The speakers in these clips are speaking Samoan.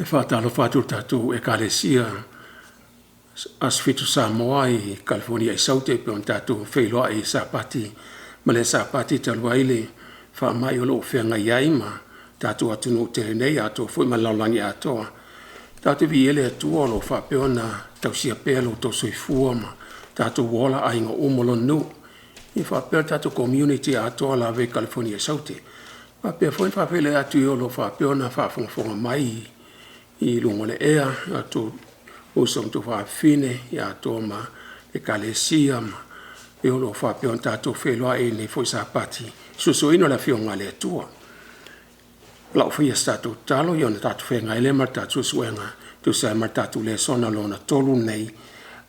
E faatalofa atu i le tatou Ekalesia Aso Fitu Samoa i Kalifonia i Saute e pei ona tatou feiloai i le Sapati ma le Sapati talu ai le faamai o lo o feagai ai ma le tatou atunuu tele nei atoa foi ma le lalolagi atoa. Tatou te viia le Atua o lo o faapea ona tausia pea lo outou soifua ma tatou ola, aiga uma o lona nuu faapea le tatou community atoa lava i Kalifonia i Saute. E faapea foi ona faafeiloai atu i e o lo o faapea ona faafogafoga mai i luga o le ea, i o tatou uso ma tuafafine atoa ma Ekalesia ma e o lo o faapea ona tatou feiloai i lenei foi Sapati i le soasoaina o le Afioga a le Atua. O le a ou faia se tatou tatalo ona tatou feagai lea ma le tatou suesuega e tusa ai ma le tatou lesona lona tolu lenei,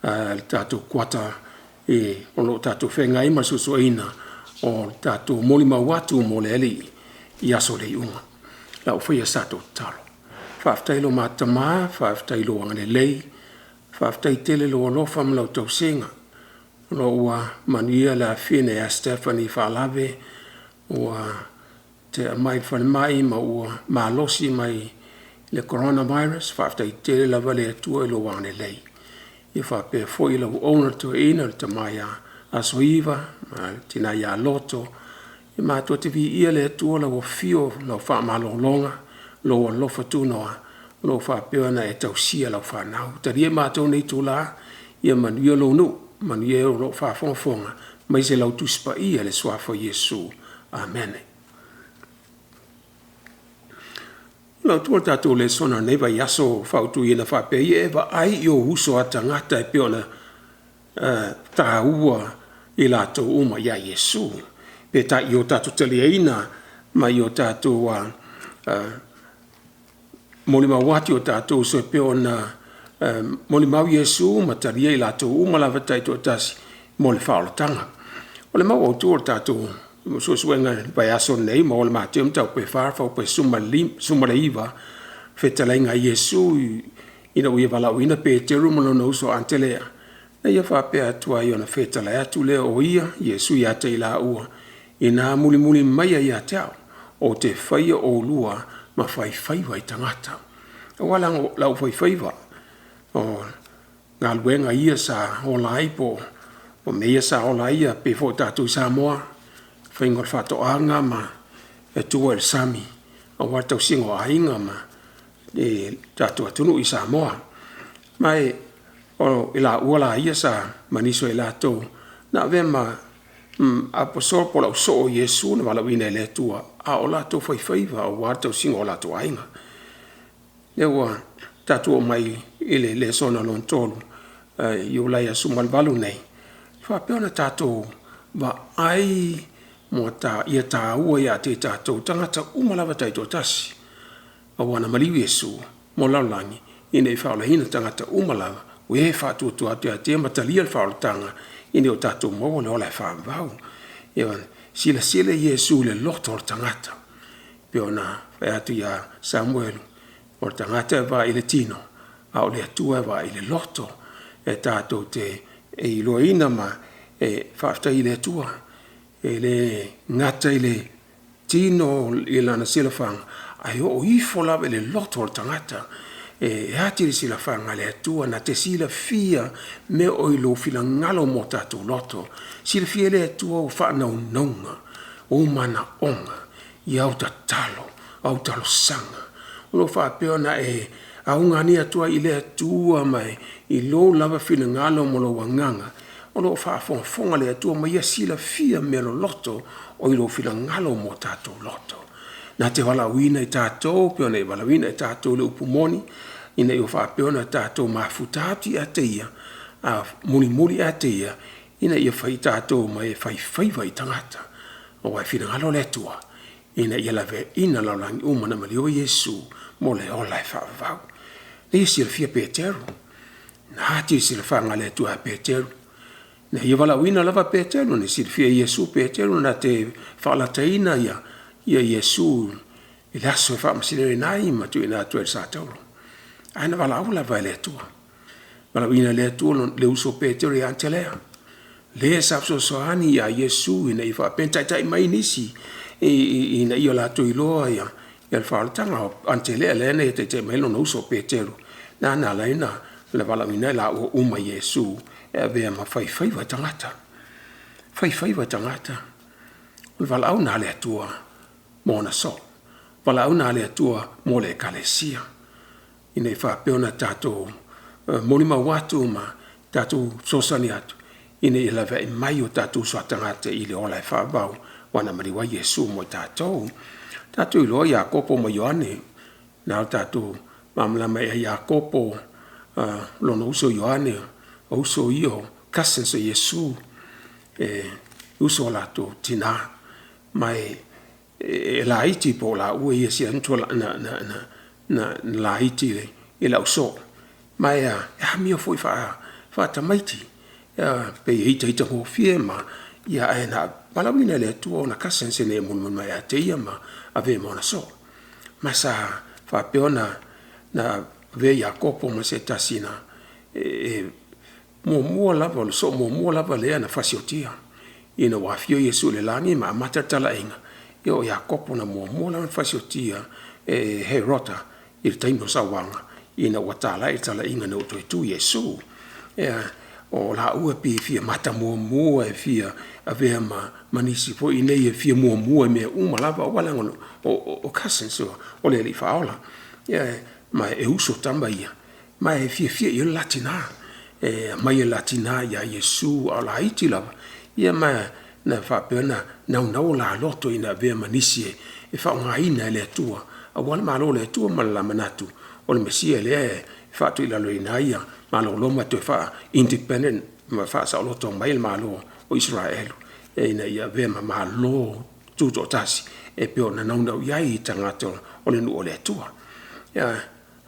le tatou kuata o lo o tatou feagai ai ma le suesueina o le tatou molimau atu mo le Alii i aso o le iuga. O le a ou faia se tatou tatalo. Faafetai i lo matou Tama, faafetai i lou agalelei, faafetai tele i lou alofa ma lau tausiga o lo o ua manuia le afafine ia Stephanie Faalave ua tea mai le falemai ma ua malosi mai le Coronavirus. Faafetai tele lava le Atua i lou agalelei. Ia faapea foi lau auauna toeaina le tama ia Asoiva ma le tina ia Loto, e matou te viia le Atua i lau afio ma lau faamalologa, lou alofa tunoa o lo o faapea ona e tausia lau fanau. Talia matou i lenei itula, ia manuia lou nuu, manuia e o lo o faafogafoga, aemaise lau Tusi Paia i le suafa o Iesu. Amene. O le tatou lesona o lenei vaiaso ua fautuaina e faapea, ia e vaai i ou uso a tagata e pei ona taua i latou uma ia Iesu. Peitai ia o tatou taliaina ma ia o tatou molimau atu i o tatou uso e pei ona molimau Iesu ma talia i latou uma lava taitoatasi mo le faaolataga. O le mau autu o le tatou suesuega i le vaiaso lenei, maua i le Mateo mataupu e 4 fuaiupu e 19, fetalaiga a Iesu ina ua ia valaauina Peteru ma lona uso a Anitelea, na ia faapea atu ai ona fetalai atu lea o ia Iesu ia te i laua, “Ina mulimuli maia ia te au, ou te faia oulua ma faifaiva i tagata.” Aua la le aufaifaiva, o galuega ia sa ola ai po o mea ia sa ola ai e pei foi o tatou i Samoa, le faiga o le faatoaga ma le tua i le sami aua le tausiga o aiga ma le tatou atunuu i Samoa. Ma o i laua la ia ma nisi o i latou na avea ma aposola po o le ausoo o Iesu na valaauina e le Atua, a o latou faifaiva aua le tausiga o latou aiga. Lea ua tatou oo mai i le lesona lona tolu Iulai 18 nei, e faapea ona tatou vaai ia taua ia te i tatou tagata uma lava taitoatasi, aua na maliu Iesu mo le lalolagi ina ia faaolaina tagata uma lava o e faatuatua atu ia te ia ma talia le faaolataga ina ia o tatou maua le ola e faavavau. Ioe. Silasila Iesu i le loto o le tagata, pei ona fai atu ia Samuelu, o le tagata e vaai i le tino, a o le Atua e vaai i le loto. E tatou te iloaina ma e faafetai i le Atua, e le gata i le tino i lana silafaga, ae oo ifo lava i le loto o le tagata. E ati le silafaga a le Atua na te silafia mea o i lou finagalo mo tatou loto. E silafia e le Atua ou faanaunauga, ou manaoga, ia au tatalo, au talosaga o lo o faapea ona e augani atu ai i le Atua ma i lou lava finagalo ma lou agaga, o lo o faafogafoga le Atua ma ia silafia mea loloto o i lou finagalo mo tatou loto. Na te valaauina i tatou pei ona e valaauina i tatou i le upu moni, ina ia faapea ona tatou mafuta atu ia te Ia, a mulimuli ia te Ia, ina ia fai tatou ma e faifaiva i tagata. Aua e finagalo le Atua ina ia laveaiina i lalolagi uma na maliu ai Iesu mo le ola e faavavau. Lea e silafia Peteru, na ati le silafaga a le Atua ia Peteru, na ia valaauina lava Peteru, na silafia e Iesu Peteru na te faalataina Iesu i le aso e faamasinoina ai ma tuuina atu ai i le satauro. Ae na valaau lava e le Atua, valaauina e le Atua le uso a Peteru ia Anitelea, le sa fesoasoani ia Iesu ina ia faapea ona taitai mai nisi ina ia latou iloa Ia le faaolataga o Anitelea lea na ia taitai mai ai lona uso o Peteru, lena na ala ai ona valaauina ai laua uma e Iesu e avea ma faifaiva i tagata. Faifaiva i tagata. O le valaau lena a le Atua mo ona soo. Valaau lena a le Atua mo le Ekalesia, ina ia faapea ona tatou molimau atu ma tatou fesoasoani atu ina ia laveai mai o tatou uso a tagata i le ola e faavavau aua na maliu ai Iesu mo i tatou. Tatou iloa o Iakopo ma Ioane, na o tatou malamalama ia Iakopo lona uso ia Ioane, o uso ia o cousins o Iesu, e uso a latou tina, ma e laiti po o laua ia na laiti i le ausoo, ma e amio foi faa-tamaiti, pei e ita itagofie ma, ae na valaauina e le Atua ona cousins ina ia mulimuli mai ia te ia ma avea ma ona soo. Ma sa faapea ona avea Iakopo ma se tasi na e muamua lava, o le soo muamua lava lea na fasiotia ina ua afio Iesu i le lagi ma amata le talaiga, ia o Iakopo na muamua lava ona fasiotia e Herota i le taimi o sauaga ina ua talai le talaiga ina ua toe tu Iesu. O laua pei e fia matamuamua e fia avea ma nisi foi nei e fia muamua i mea uma lava aua leaga o cousins o le Alii Faaola. Ma e uso tama ia, ma e fiafia i ai le la tina, e aumai e le la tina ia Iesu a o laiti lava, ia ma na faapea ona naunau o la loto ina ia avea ma nisi e faaaogaina e le Atua aua le malo o le Atua ma le la manatu o le Mesia lea e faatuilaloina ai Malo o Roma e toe faa-independent ma faasaoloto mai le Malo o Isaraelu ina ia avea ma Malo Tutoatasi e pei ona naunau i ai tagata o le nuu o le Atua.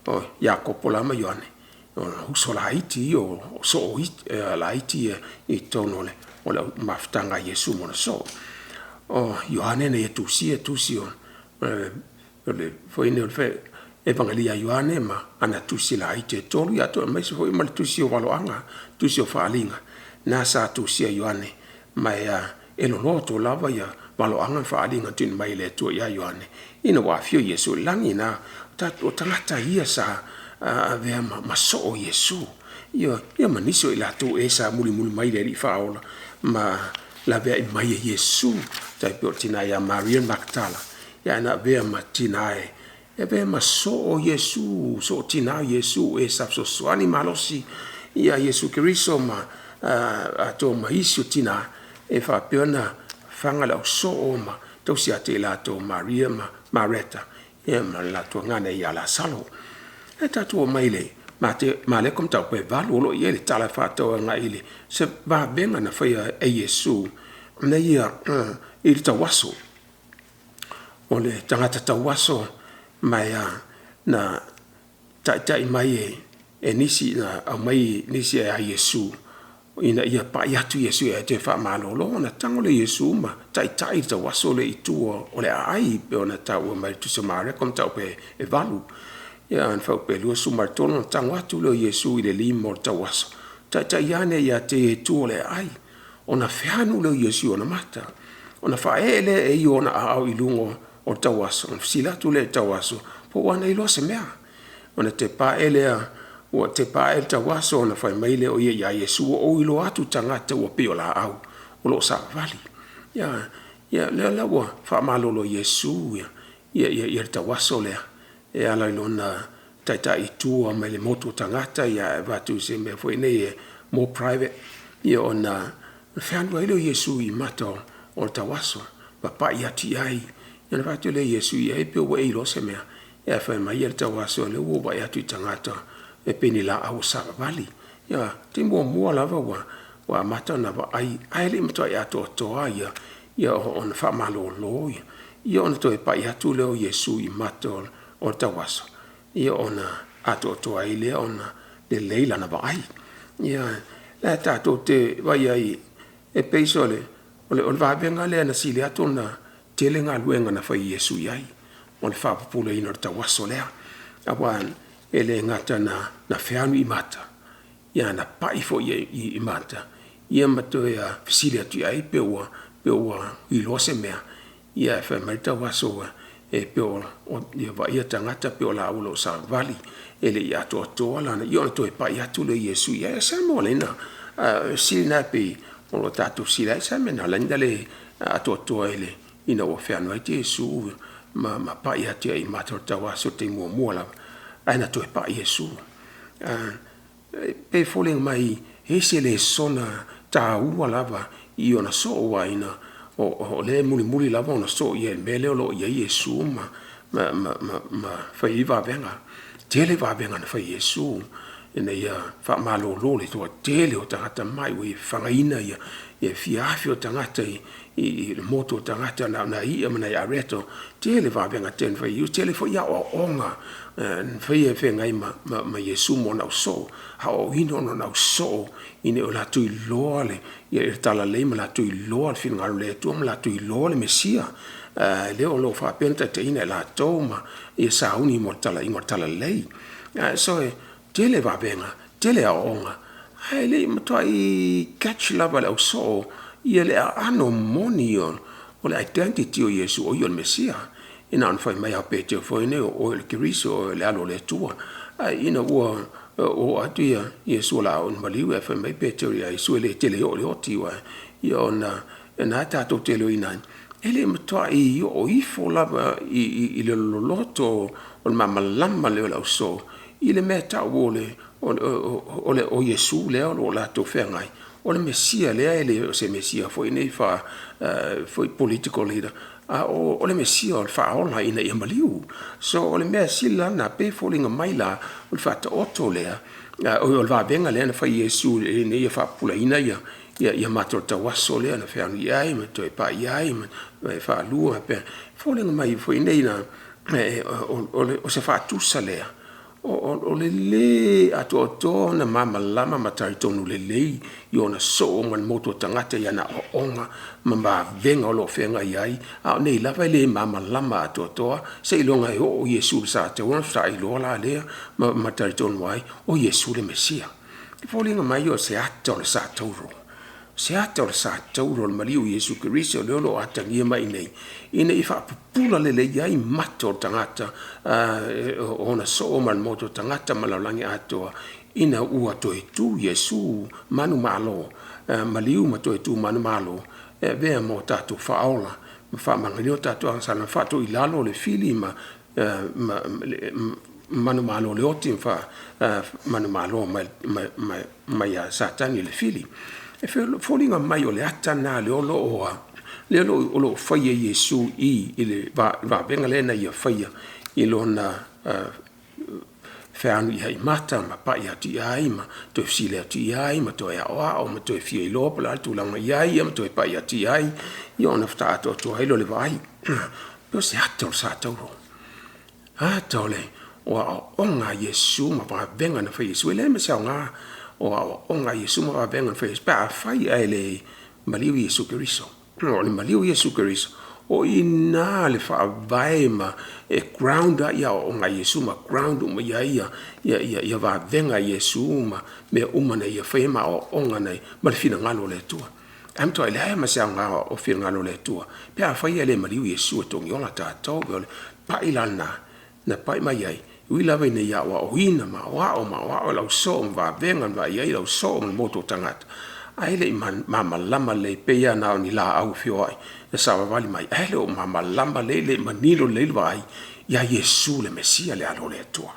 O Iakopo la ma Ioane, o uso laiti ia o soo laiti ia i totonu o le mafutaga a Iesu ma ona soo. O Ioane na ia tusia tusi o le Evagelia a Ioane ma ana tusi laiti e tolu, aemaise foi ma le tusi o Valoaga, tusi o Faaaliga, na sa tusia e Ioane, ma e loloto lava valoaga ma faaaliga na tuuina mai e le Atua ia Ioane ina ua afio Iesu i le lagi. O tagata ia sa avea ma soo o Iesu, ia ma nisi o i latou ea sa mulimuli mai i le Alii Faaola ma laveai mai e Iesu, tai pei o le tina ia Maria Makatala, ia na avea ma tina e avea ma soo o Iesu, soo tina o Iesu, e sa fesoasoani malosi ia Iesu Keriso ma atoa ma isi o tina e faapea ona faga le ausoo ma tausi atu i latou Maria ma Mareta ma le latou gagana ia Lasalo. Ae tatou omai i le Mareko mataupu e 8, o lo o i ai le tala faatatau agai i le se vavega na faia e Iesu ina ia i le tauaso. O le tagata tauaso ma na taitai mai e nisi na aumai nisi ia Iesu ina ia pai atu Iesu ia te faamalolo ona tago lea o Iesu ma taitai le tauaso lea i tua o le aai pei ona taua mai i le Tusi a Mareko mataupu e 8. Ia ona fuaiupu e 23 ona tago atu lea o Iesu i le lima o le tauaso, taitai ane ia te ia i tua o le aai, ona feanu lea o Iesu i ona mata, ona faaee lea e ia o ona aao i luga o le tauaso, ona fesili atu lea i le tauaso, po ua ana iloa se mea. Ona tepa ae lea, ua tepa ae le tauaso ona fai mai lea o ia ia Iesu, ua ou iloa atu tagata ua pei o laau o lo o savavali. Ia, lea la ua faamalolo e Iesu le tauaso lea e ala i lona taitai i tua mai le motu o tagata ae avatu i se mea foi nei e more private, ia ona feanu ai lea o Iesu i mata o le tauaso, papai atu i ai. Ia ona fai atu lea o Iesu i ai, pe ua e iloa se mea? Ae fai mai le tauaso, lea ua ou vaai atu i tagata e pei ni laau ua savavali. Ia, taimi muamua lava ua amata ona vaai, ae le i matuai atoatoa ia ona faamalolo ia ona toe pai atu lea o Iesu i mata o le tauaso, ia ona atoatoa ai lea ona lelei lana vaai. Ia, la tatou te vaai ai, e pei o le vavega lea na sili atu ona tele galuega na fai e Iesu i ai, o le faapupulaina o le tauaso lea. Aua e le gata na feanu i mata, ia na pai foi i mata, ia ma toe fesili atu i ai pe ua iloa se mea. Ia ae fai mai le tauaso, e pei o ia vaaia tagata pei o laua o lo o savavali e le i atoatoa lana ia ona toe pai atu lea o Iesu i ai. Se mo lena sili na pei o lo tatou fesili ai, se a le mea na ala ai ona le atoatoa i le ina ua fealuai Iesu ma pai atu ia i Mata o le tauaso i le taimi muamua lava, ae na toe pai Iesu. E pei e foliga mai e ese le lesona taua lava i ona soo aua o lea e mulimuli lava ona soo ia i le mea lea o lo o i ai Iesu ma fai ai vavega. Tele vavega na fai e Iesu ina ia faamalolo le toatele o tagata mai ua ia fafagaina ia fia afe o tagata i le motu o tagata na o nai i'a ma nai areto. Tele vavega tele na fai e Iesu, tele foi aoaoga na faia e feagai ma Iesu ma ona ausoo, aoaoina o lona ausoo ina ia latou iloa le talalelei ma latou iloa le finagalo o le Atua ma latou iloa le Mesia. Lea o lo o faapea ona taitaiina e latou ma ia sauni mo le talaiga o le talalelei. So e tele vavega, tele aoaoga, ae le i matuai catch lava e le ausoo ia le aano moni o le identity o Iesu o ia o le Mesia. Na ona fai mai lava o Petero foi nei, o oe o le Keriso o le Alo o le Atua. Ae ina ua oo atu Iesu o le a oo ina maliu ae fai mai Petero ia Iesu, e le tele oo le oti aua ia ona lena tatou te iloaina ai, e le matuai oo ifo lava i le loloto o le malamalama lea o le ausoo i le mea e tau o Iesu lea o lo o latou feagai, o le Mesia lea, e le o se Mesia foi nei foi political leader, a o le Mesia o le Faaola ina ia maliu. So o le mea sili la lena, pei e foliga mai la o le faataoto lea, o le vavega lea na fai e Iesu ina ia faapupulaina ia mata o le tauaso lea na feagai ai ma toe pai ai ma faalua. E foliga mai foi nei la, o se faatusa lea o le lē atoatoa ona malamalama ma talitonu lelei i ona soo ma le motu o tagata i ana aoaoga ma vavega o lo o feagai ai, a o nei lava e le malamalama atoatoa seiloga e oo Iesu i le sataua ona faatoa iloa la lea ma talitonu ai o Iesu le Mesia. E foliga mai o se ata o le satauro, se ata o le satauro o le maliu o Iesu Keriso lea o lo o atagia mai i inei ina ia faapupula lelei ai mata o tagata o ona soo ma le motu o tagata ma le lalolagi atoa ina ua toe tu Iesu manumalo, maliu ma toe tu manumalo e avea ma o tatou faaola ma faamagalo tatou agasala ma faatoilalo le fili ma manumalo le oti ma manumalo mai ia Satani le fili. E foliga mai o le ata lena lea o lo o faia e Iesu i le vavega lea na ia faia i lona fealuai i mata ma pai atu i ai ma toe fesili atu i ai ma toe aoao ma toe fia iloa po o le a le tulaga i ai ma toe pai atu i ai ia ona faatoa atoatoa ai lea o le vaai. Pei o se ata o le satauro, ata o le aoaoga a Iesu ma vavega na fai e Iesu. E leai ma se aoga o aoaoga a Iesu ma vavega na fai e Iesu pe afai ae le maliu Iesu Keriso. O le maliu o Iesu Keriso, o i ina le faavae ma e ground ai aoaoga a Iesu ma ground uma i ai ia vavega a Iesu ma mea uma na ia faia ma aoaoga na ma le finagalo o le Atua. Ae matuai leai ma se aoga o finagalo o le Atua pe afai e le maliu Iesu e togiola tatou. O le pai la lena na pai mai ai, ui lava ina ia aoaoina ma aoao ma aoao e le ausoo ma vavega na vaai ai le ausoo ma le motu o tagata, ae le i malamalama lelei, pei lava na o ni laau feoai na savavali mai, ae le o malamalama lelei, le i manino lelei le vaai ia Iesu le Mesia le Alo o le Atua.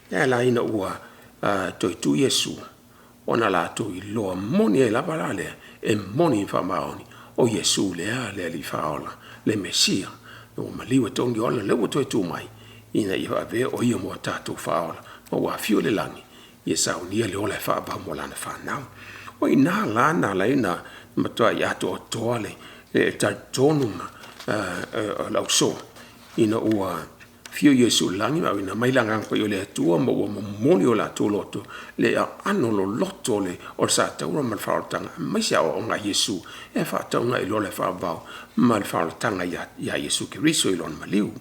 E ala ina ua toe tu Iesu, ona latou iloa moni ai lava la lea, e moni ma faamaoni, o Iesu lea le Alii Faaola, le Mesia, ua maliu e togi ola, lea ua toe tu mai, ina ia avea o ia mo tatou Faaola, ma ua afio i le lagi, ia saunia le ola e faavavau mo lana fanau. O i ina la na ala ai ona matuai atoatoa le talitonu ma le ausoo ina ua afio Iesu i le lagi ma auina mai le Agaga Paia o le Atua ma ua momoli o latou loto le aano loloto o le satauro ma le faaolataga, aemaise aoaoga a Iesu e faatauga i le ola e faavavau ma le faaolataga ia Iesu Keriso i lona maliu.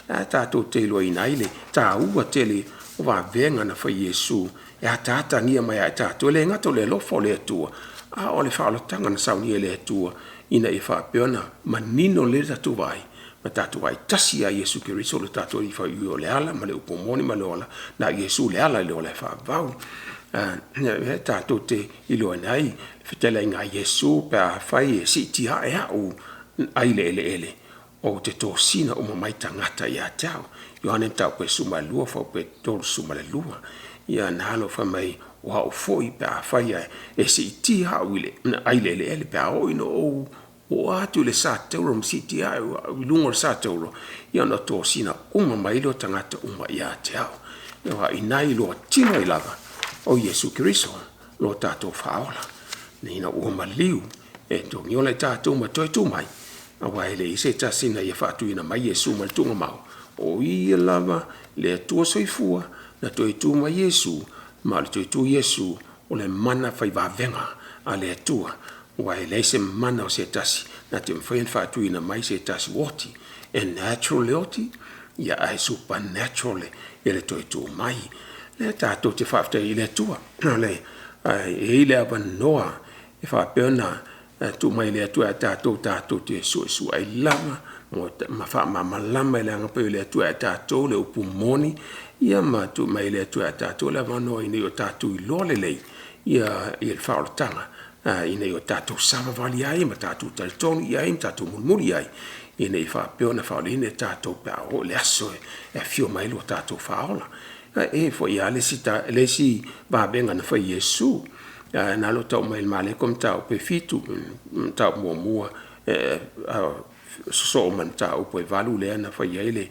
Ae tatou te iloaina ai le taua tele o vavega na fai e Iesu e ataatagia mai ia i tatou, e le gata o le alofa o le Atua, a o le faaolataga na saunia e le Atua ina ia faapea ona manino lelei le tatou vaai Ma tatou aitasi ia Iesu Keriso lo tatou Alii Faaiuiu o le ala ma le upu moni ma le ola, na o Iesu le ala i le ola e faavavau. Lea tatou te iloaina ai le fetalaiga a Iesu pe afai e siitia ae a'u ai le eleele, ou te tosina uma mai tagata ia te au. Ioane mataupu e 12 fuaiupu 32. Ia na alo fai mai, o au foi pe afai e siitia au ai le eleele, pe a oo ina ou oo atu i le sa tauro ma siitia au i luga o le sa tauro, ia ona tosina uma mai lea o tagata uma ia te au. Aua o i ina e iloa tino ai lava o Iesu Keriso lo tatou Faaola, ina ua maliu e togiola i tatou ma toe tu mai, aua e leai se tasi na ia faatuina mai Iesu mai le tuugamau, o Ia lava le Atua Soifua na toe tu mai Iesu, ma o le toe tu o Iesu o le mana fai vavega a le Atua, aua e leai se mana o se tasi na te mafai ona faatuina mai se tasi ua oti. E natural le oti, ae supernatural le toe tu mai. O lea tatou te faafetai ai i le Atua, e i ai le avanoa e faapea ona tuu mai e le Atua ia i tatou, tatou te suesue ai lava ma faamalamalama e le Agaga Paia o le Atua ia i tatou le upu moni, ia ma tuu mai e le Atua ia i tatou le avanoa ina ia o tatou iloa lelei le faaolataga, ina ia o tatou savavali ai ma tatou talitonu i ai ma tatou mulimuli i ai, ina ia faapea ona faaolaina i tatou pe a oo i le aso e afio mai ai lo tatou Faaola. E i ai foi lava le isi vavega na fai e Iesu, na alu tau mai i le Mareko mataupu e 7, mataupu muamua sosoo ma le mataupu e 8 lea na fai ai le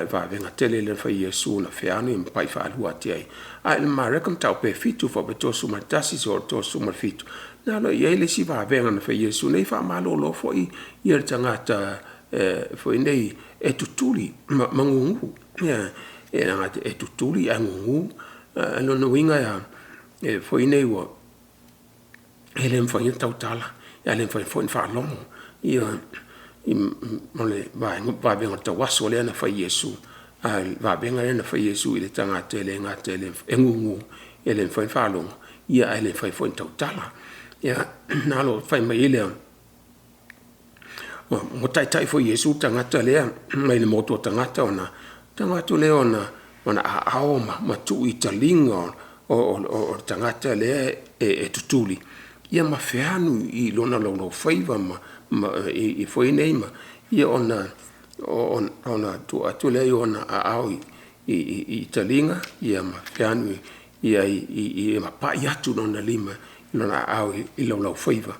vavega tele lea na fai e Iesu na feanu ma pai faalua atu ai. A i le Mareko mataupu e 7 fuaiupu 31 seia oo i le 37, na alu i ai le isi vavega na fai e Iesu nei faamalolo foi le tagata foi nei e tutuli ma gugu. E tutuli ae gugu. O lona uiga e a? E foi nei ua e le mafai ona tautala, ae le mafai foi ona faalogo. Ia o le vavega o le tauaso lea na fai e Iesu, a o le vavega lea na fai e Iesu i le tagata e le gata e gugu, e le mafai ona faalogo, ae le mafai foi ona tautala. Ia na fai mai ai lea, ua taitai foi e Iesu le tagata lea mai le motu o tagata ona tago atu lea o ona aao ma tuu i taliga o le tagata lea e tutuli, ia ma feanu i lona laulaufaiva ma i foi nei ma ia ona tuu atu lea o ona aao i taliga ma feanu ia ma pai atu lona lima, lona aao i laulaufaiva,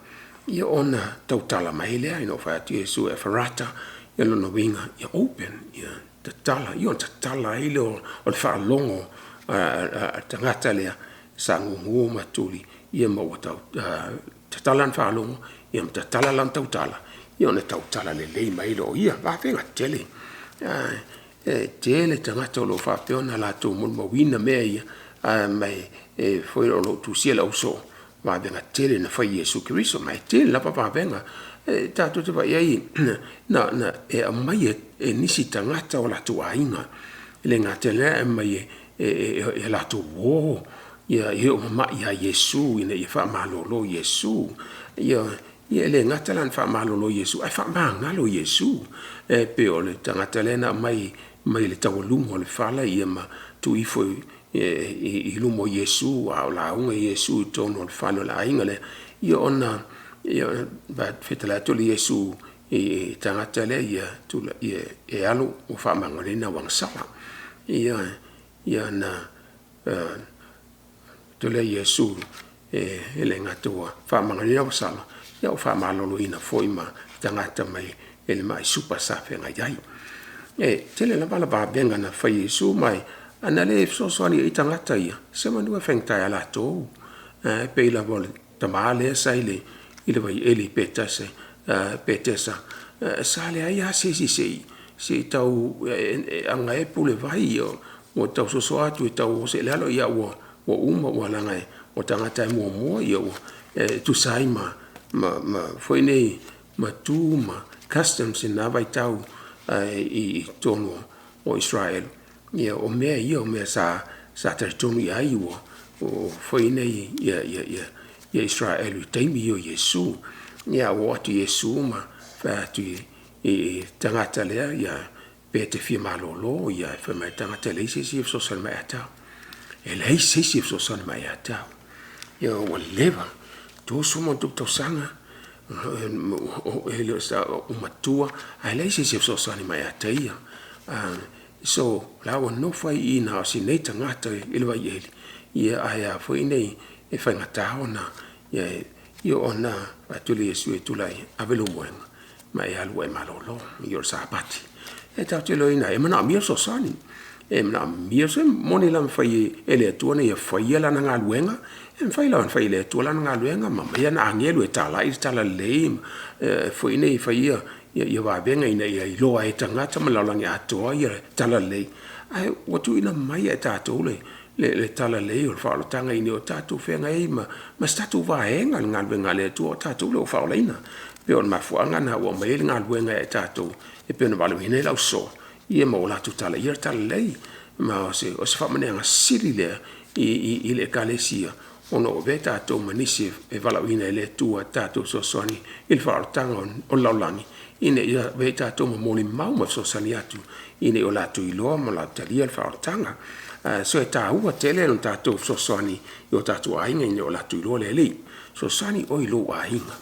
ia ona tautala mai lea. Ina ua fai atu Iesu, Efarata, ia lona uiga, ia open, ia tatala. Ia ona tatala ai lea o le faalogo a le tagata lea sa gugu ma tuli, ia ma ua tatala lana faalogo, ia ma tatala lana tautala, ia ona tautala lelei mai lea o ia. Vavega tele. E tele tagata o lo o faapea ona latou molimauina mea ia, ma e foi o lo o tusia e le ausoo, vavega tele na fai e Iesu Keriso, ma e tele lava vavega. E tatou te vaai i ai na e aumai e nisi tagata o latou aiga, e le gata i lea ae aumai e latou uo e oo mamai ia Iesu ina ia faamalolo Iesu. Ia e le gata la ina faamalolo Iesu, ae faamagalo Iesu. E pei o le tagata lea na aumai mai le taualuga o le fala ma tuu ifo i luma o Iesu a o lauga Iesu i totonu o le fale o le aiga lea, ia ona fetalai atu lea o Iesu i le tagata lea, ia e alu ua faamagaloina au agasala. Ia ona faapea lea o Iesu, e le gata ua faamagaloina au agasala, ae ua faamaloloina foi ma tagata mai le mai supa sa feagai ai. E tele lava le vavega na fai e Iesu, ma ana le fesoasoani i tagata ia, semanu e faigata ia latou. E pei lava o le tama lea sa i le vaieli i Petesa, sa leai lava se isi se i tau aga e pule vai, ua tau soso atu e tau oso i lalo, a ua uma ua leaga o tagata e muamua, e tusa ai ma foi nei ma tu ma customs i na vaitau i totonu o Isaraelu. Ia o mea ia o mea sa talitonu i ai ua foi nei ia Isaraelu i taimi ia o Iesu. Ia ua oo atu Iesu ma fai atu i i tagata lea ia pe te fia malolo ia fai mai tagata e leai se isi e fesoasoani mai ia te au. E leai se isi e fesoasoani mai ia te au. Ia ua leva, 30+ tausaga e le o sa ou matua ae leai se isi e fesoasoani mai ia te ia. So la ua nofo ai i i na o si nei tagata i le vaieli, ia ae a foi nei e faigata ona ia ona fai atu lea o Iesu e tulai, ave lou moega ma e alu ua e malolo. Ia o le Sapati. E tatou te iloaina e manaomia le fesoasoani. E manaomia e moni lava na fai e le Atua ina ia faia Lana galuega, e mafai lava ona fai e le Atua Lana galuega ma aumai ana agelu e talai le Talalelei foi nei fai ia vavega ina ia iloa ai e tagata ma le lalolagi atoa ia le Talalelei. Ae ua tuuina mai ia i tatou le Talalelei o le faaolataga ina ia o tatou feagai ai ma se tatou vaega i le galuega a le Atua o tatou lea ua faaolaina. E pei o le mafuaaga lena ua aumai ai le galuega ia i tatou e pei ona valaauina ai le ausoo, ia ma ua latou talaia le Talalelei. Ma o se faamanuiaga sili lea i le Ekalesia ona ua avea tatou ma nisi e valaauina e le Atua e tatou te fesoasoani i le faaolataga o le lalolagi ina ia avea i tatou ma molimau ma fesoasoani atu ina ia o latou iloa ma latou talia le faaolataga. So e taua tele lo tatou fesoasoani i o tatou aiga ina ia o latou iloa le Alii. Fesoasoani oe i lou aiga,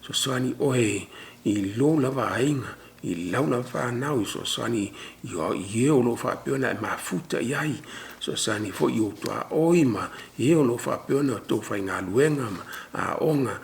fesoasoani oe i lou lava aiga, i lau lava fanau, fesoasoani i e o lo o faapea ona e mafuta i ai, fesoasoani foi i ou tuaoi ma e o lo o faapea ona outou faigaluega ma aoga,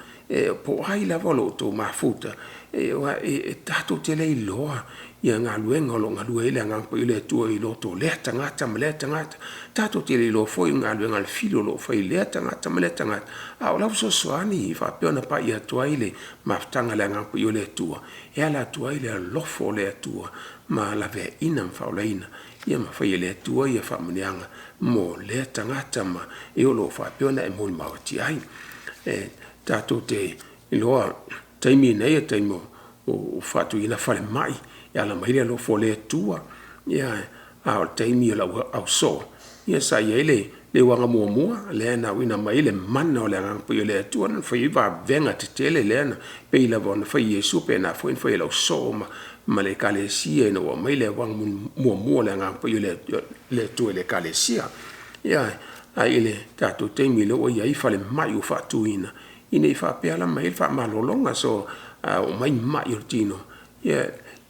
po o ai lava lo outou mafuta, e tatou te le iloa ia galuega o lo o galue ai le Agaga Paia o le Atua i loto o lea tagata ma lea tagata. Tatou te le iloa foi galuega a le fili o lo o fai e lea tagata ma lea tagata, a o lau fesoasoani e faapea ona pai atu ai le mafutaga a le Agaga Paia o le Atua e ala atu ai le alofa o le Atua ma laveaiina ma faaolaina ia ma faia e le Atua ia faamanuiaga mo lea tagata ma e o lo o faapea ona e molimau atu i ai. E tatou te iloa o taimi nei o taimi o faatuina falemai e ala mai le alofa o le Atua, a o le taimi o le ausoo, ia sa i ai le uaga muamua lea na auina mai ai le mana o le Agaga Paia o le Atua na fai ai vavega tetele lea na pei lava ona fai e Iesu faapena foi ona fai e le ausoo ma le Ekalesia ina ua aumai le uaga muamua o le Agaga Paia o le Atua i le Ekalesia. Ia, ae i le tatou taimi lea ua i ai falemai ua faatuina, ina ne i faapea la mai ai le faamalologa. So, a oo mai mai o le tino, ia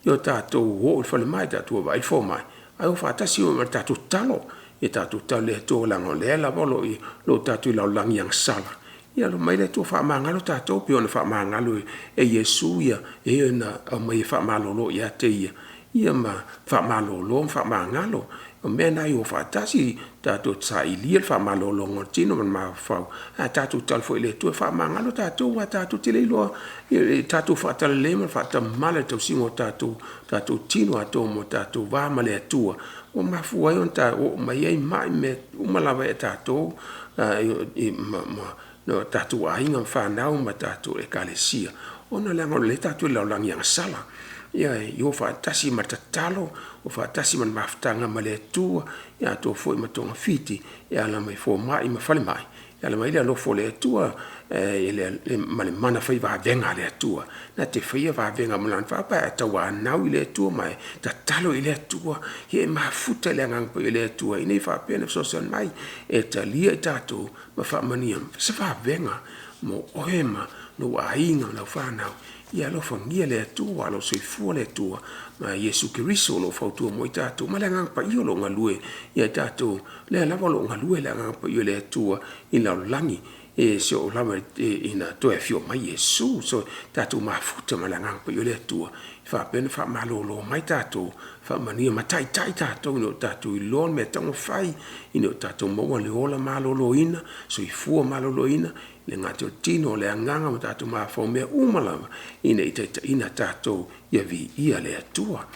o tatou o i le falemai tatou o e vaai le fomai, ae o faatasi ma le tatou tatalo. Ia tatou tatalo i le Atua leaga o lea lava o lo o tatou i le lalolagi agasala, ia aumai le Atua faamagalo tatou pei ona faamagalo e Iesu e na aumai e faamalolo ia te ia, ia ma faamalolo ma faamagalo. O mea na e o faatasi, tatou te sailia le faamalologa o le tino ma le mafaufau, ae tatou tatalo foi i le Atua e faamagalo tatou, aua tatou te le iloa le tatou faatalale ma le faatamala i le tausiga o tatou tino atoa ma o tatou va ma le Atua, ua mafua ai ona oo mai ai mai ma mea uma lava ia tatou, ma tatou aiga ma fanau ma tatou Ekalesia, ona leaga o lea tatou te i le lalolagi agasala. Ia o faatasi ma le tatalo, o faatasi ma le mafutaga ma le Atua, ia atoa foi ma togafiti e ala mai fomai ma falemai, e ala mai le alofa o le Atua ma le mana fai vavega a le Atua. Na te faia vavega ma lana faavae, a e tauanau i le Atua ma e tatalo i le Atua, ia e mafuta i le Agaga Paia o le Atua ina ia faapea ona fesoasoani mai e talia i tatou ma faamanuia se vavega mo oe ma lou aiga ma lau fanau. Ia alofagia e le Atua, a o lo o soifua le Atua ma Iesu Keriso o lo o fautua mo i tatou, ma le Agaga Paia o lo o galue ia i tatou, lea lava o lo o galue le Agaga Paia o le Atua i le lalolagi e seoo lava ina toe afio mai Iesu. So tatou mafuta ma le Agaga Paia o le Atua e faapea ona faamalolo mai tatou, faamanuia ma taitai tatou ina ia tatou iloa le mea e tatau ona fai, ina ia tatou maua le ola maloloina, soifua maloloina, e le gata i le tino, o le agaga ma tatou mafaufau, o mea uma lava ina ia taitaiina tatou ia viia le Atua.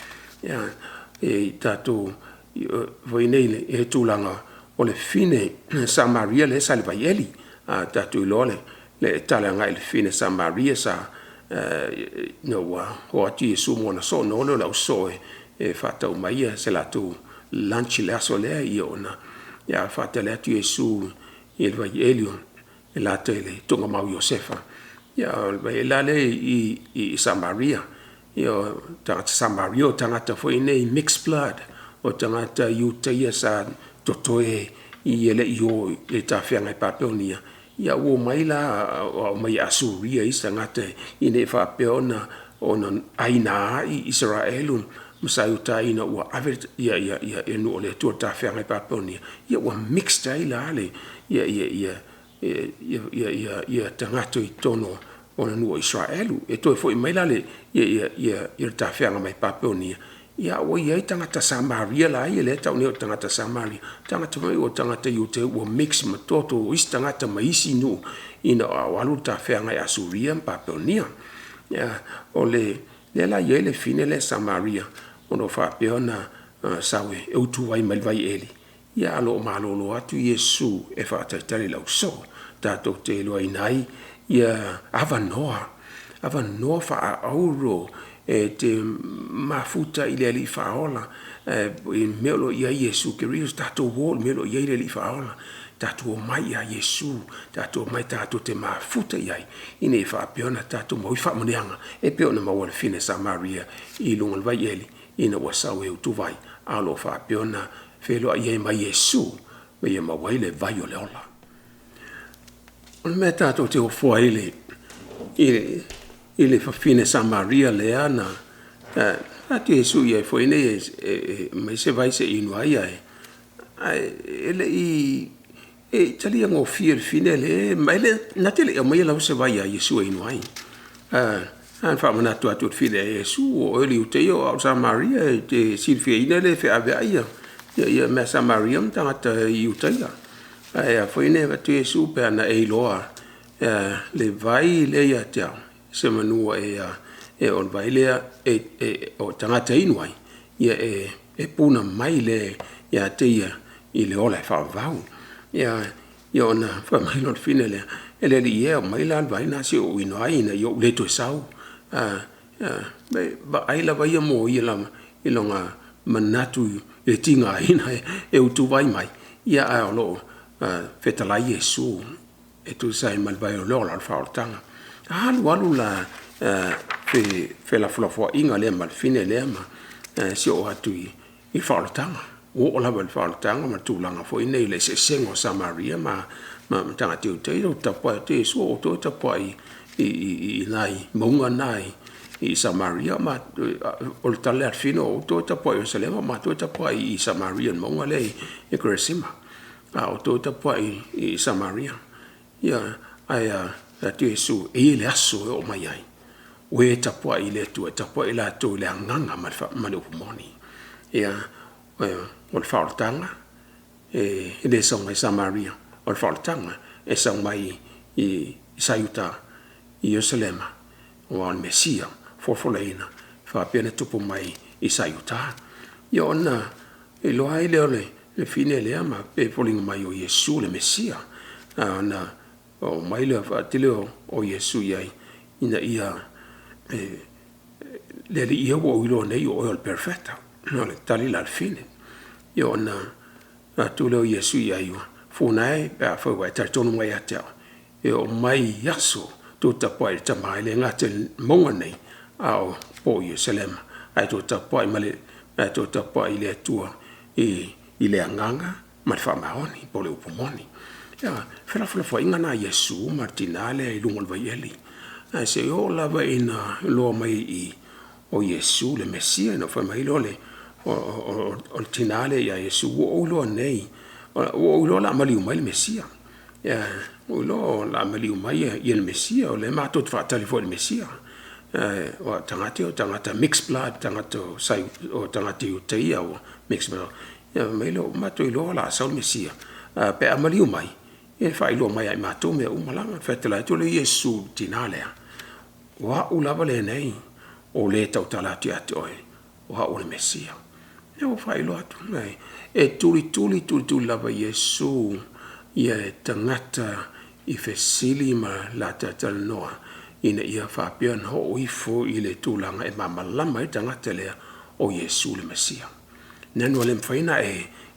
Ia, e tatou foi nei i le tulaga o le fine Samaria lea sa i le vaieli. A tatou iloa le tala agai i le fine Samaria sa ina ua o atu Iesu ma ona soo, ona o lea o le ausoo e faatau mai se latou lunch i le aso lea, ia ona ia faatali atu Iesu i le vaieli e lata i le tuugamau o Iosefa. Ia o le vaieli la lea i Samaria. Ia o tagata Samaria o tagata foi nei mixed blood, o tagata Iutaia sa totoe i e le i o i le tafeaga i Papelonia. Ia ua omai la omai Asuria isi tagata ina ia faapea ona aina ai Isaraelu ma sa Iuta ina ua ave ia nuu o le Atua i le tafeaga i Papelonia. Ia ua mixed ai la le ia ia ia ia ia ia ia tagata i totonu o le nuu o Isaraelu. E toe foi mai la le ia ia ia ia le tafeaga mai Papelonia, ia ua i ai tagata Samaria la ia lea e tau nei o tagata Samaria, tagata foi o tagata Iuteu ua mix ma toto o isi tagata mai isi nuu ina o alu le tafeaga i Asuria ma Papelonia. Ia o le lea la i ai le fine lea Samaria o lo o faapea ona sau e utu ai mai le vaieli. Ia a o lo o malolo atu Iesu e faatalitali i le ausoo, tatou te iloaina ai ia avanoa faaauro e te mafuta i le Alii Faaola i mea o lo o i ai Iesu Keriso. Tatou o i le mea o lo o i ai le Alii Faaola, tatou omai ia Iesu, tatou omai tatou te mafuta i ai ina ia faapea ona tatou maua ai faamanuiaga e pei ona maua e le fine Samaria i luga o le vaieli ina ua sau e utuvai, a o lo o faapea ona feiloai ai ma Iesu ma ia maua ai le vai o le ola. O le mea tatou te ofo ai i le fafine Samaria lea na atu Iesu i ai foi nei e mai se vai se i inu ai, ae e le i e talia gofie le fine le ma ele na te le i aumaia lava se vai a Iesu e inu ai. A faamanatu atu le fine e Iesu, o oe le Iutaia o au o le Samaria, e te silifiaina le feaveai ia mea Samaria ma tagata Iutaia. Ae a foi nei avatu Iesu pe ana e iloa le vai lea ia te au, se manua e o le vai lea e o tagata inu ai, ia e puna mai le ia te ia i le ola e faavavau. Ia ona fai mai lea o le fine lea, e le alii e, aumai la le vai lena se i ou inu ai ina ia ou le toe sau. Vaai lava ia mo ia lava i lona manatu i le tigaina e utuvai mai, ia ae o lo o fetalai Iesu e tusa ai ma le vai o le ola o le faaolataga. Alu alu la felafolafoaiga lea ma le fine lea ma si oo atu i faaolataga. Ua oo lava i le faaolataga ma le tulaga foi nei i le eseesega o Samaria ma tagata Iutaia. O tapuai atu Iesu, o outou e tapuai i nai mauga na i Samaria, o le tala lea a le fine, o outou e tapuai i Ierusalema, o matou e tapuai i Samaria i le mauga lea i Keresima, a o outou e tapuai i Samaria. Ia, ae atu Iesu, e i ai le aso e oo mai ai, o e tapuai i le Atua, e tapuai latou i le agaga ma le upu moni. Ia, o le faaolataga e le sau mai Samaria, o le faaolataga e sau mai i Saiuta i Ierusalema, aua o le Mesia folafolaina faapea ona tupu mai i Saiuta. Ia ona iloa ai lea o le fine lea ma pe foliga mai o Iesu le Mesia, ona oo mai lea faatele o Iesu i ai ina ia le Alii e ua ou iloa nei o oe o le perofeta. O le tali la a le fine. Ia ona atu lea o Iesu i ai, fona e pe afai ua e talitonu mai ia te au, e oo mai i aso tou tapuai i le Tama e le gata i le mauga nei, a o po o Ierusalema, ae tou tapuai ma le ae tou tapuai i le Atua i le agaga ma le faamaoni po o le upu moni. Ia, felafolafoaiga na a Iesu ma le tina lea i luga o le vaieli. Ae se i oo lava ina iloa mai i o Iesu le Mesia, ina fai mai loa o le tina lea ia Iesu, ua ou iloa nei, ua ou iloa o le a maliu mai le Mesia. Ia, ua ou iloa o le a maliu mai ia le Mesia, o lea matou te faatali foi i le Mesia. O tagata o tagata mixed blood, tagata o tagata Iutaia ua mixed blood. Ia mai lea, matou iloa o le a sau le Mesia, pe a maliu mai, e faailoa mai ia i matou mea uma lava. Fetalai atu lea Iesu i le tina lea, o au lava lenei, o le tautala atu ia te oe, o au o le Mesia. Ia ua faailoa atu, e tulituli tulituli lava Iesu ia tagata i fesili ma la talatalanoa ina ia faapea ona oo ifo i le tulaga e malamalama ai le tagata lea o Iesu le Mesia. Nanu e le mafai ona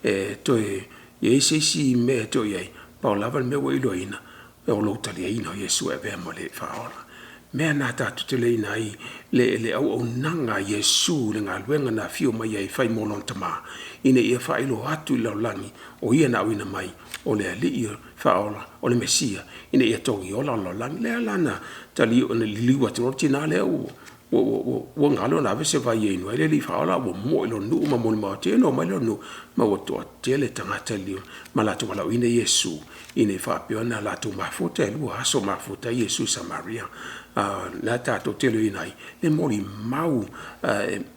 e toe i ai se isi mea e toe i ai, pau lava le mea ua iloaina, o lou taliaina o Iesu e avea ma le Faaola. Mea na tatou te leina ai le auaunaga a Iesu i le galuega na afio mai ai e fai mo lona Tama, ina ia faailoa atu i le lalolagi o Ia na auina mai, o le Alii Faaola, o le Mesia, ina ia togiola le lalolagi. Lea la na liliu atu loa le tina lea ua galo ona ave se vai e inu ai le Alii Faaola ae ua momoe i lona nuu ma molimau atu, ia ona omai lea i lona nuu ma ua toatele tagata ma latou valaauina Iesu ina ia faapea ona latou mafuta. E 2 aso o mafuta ai Iesu i Samaria. O lena tatou te iloaina ai le molimau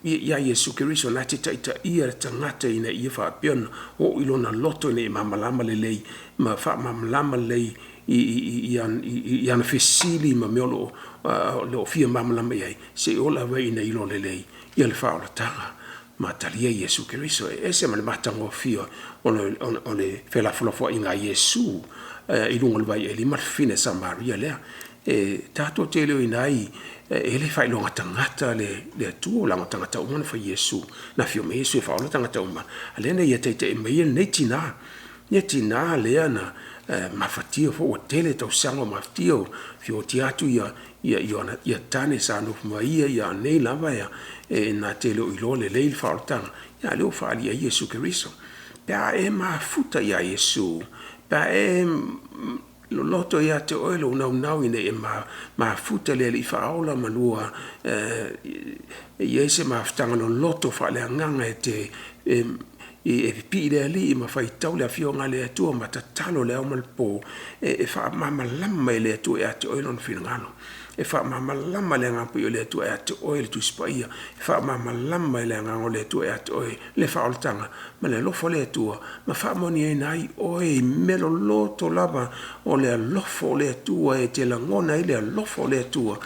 ia Iesu Keriso na te taitaia le tagata ina ia faapea ona oo i lona loto ina ia malamalama lelei ma faamalamalama lelei i ana fesili ma mea o lo o fia malamalama i ai, seia oo lava ina iloa lelei le faaolataga ma talia Iesu Keriso. E ese ma le matagofie o le felafolafoaiga a Iesu i luga o le vaieli ma le fafine Samaria lea. E tatou te iloaina ai e le faailoga tagata le Atua, leaga o tagata uma na fai Iesu, na afio mai Iesu e faaola tagata uma, a o lea na ia taitai mai ai lenei tina, le tina lea na mafatia foi ua tele tausaga o mafatia, o fia oti atu ia tane sa nofo ma ia, a o nei lava e na te le o iloa lelei le faaolataga, a o lea ua faaali i ai Iesu Keriso. Pe a e mafuta ia Iesu, pe a e loloto ia te oe lou naunau ina ia mafuta i le Alii Faaola ma lua i ai se mafutaga loloto faaleagaga e te e pipii i le Alii ma faitau le Afioga a le Atua ma tatalo i le ao ma le po, e faamalamalama e le Atua ia te oe Lona finagalo. E faamalamalama e le Agaga Paia o le Atua ia te oe le Tusi Paia. E faamalamalama e le Agaga o le Atua ia te oe le faaolataga ma le alofa o le Atua ma faamanuiaina ai oe i mea loloto lava o le alofa o le Atua e te lagona ai le alofa o le Atua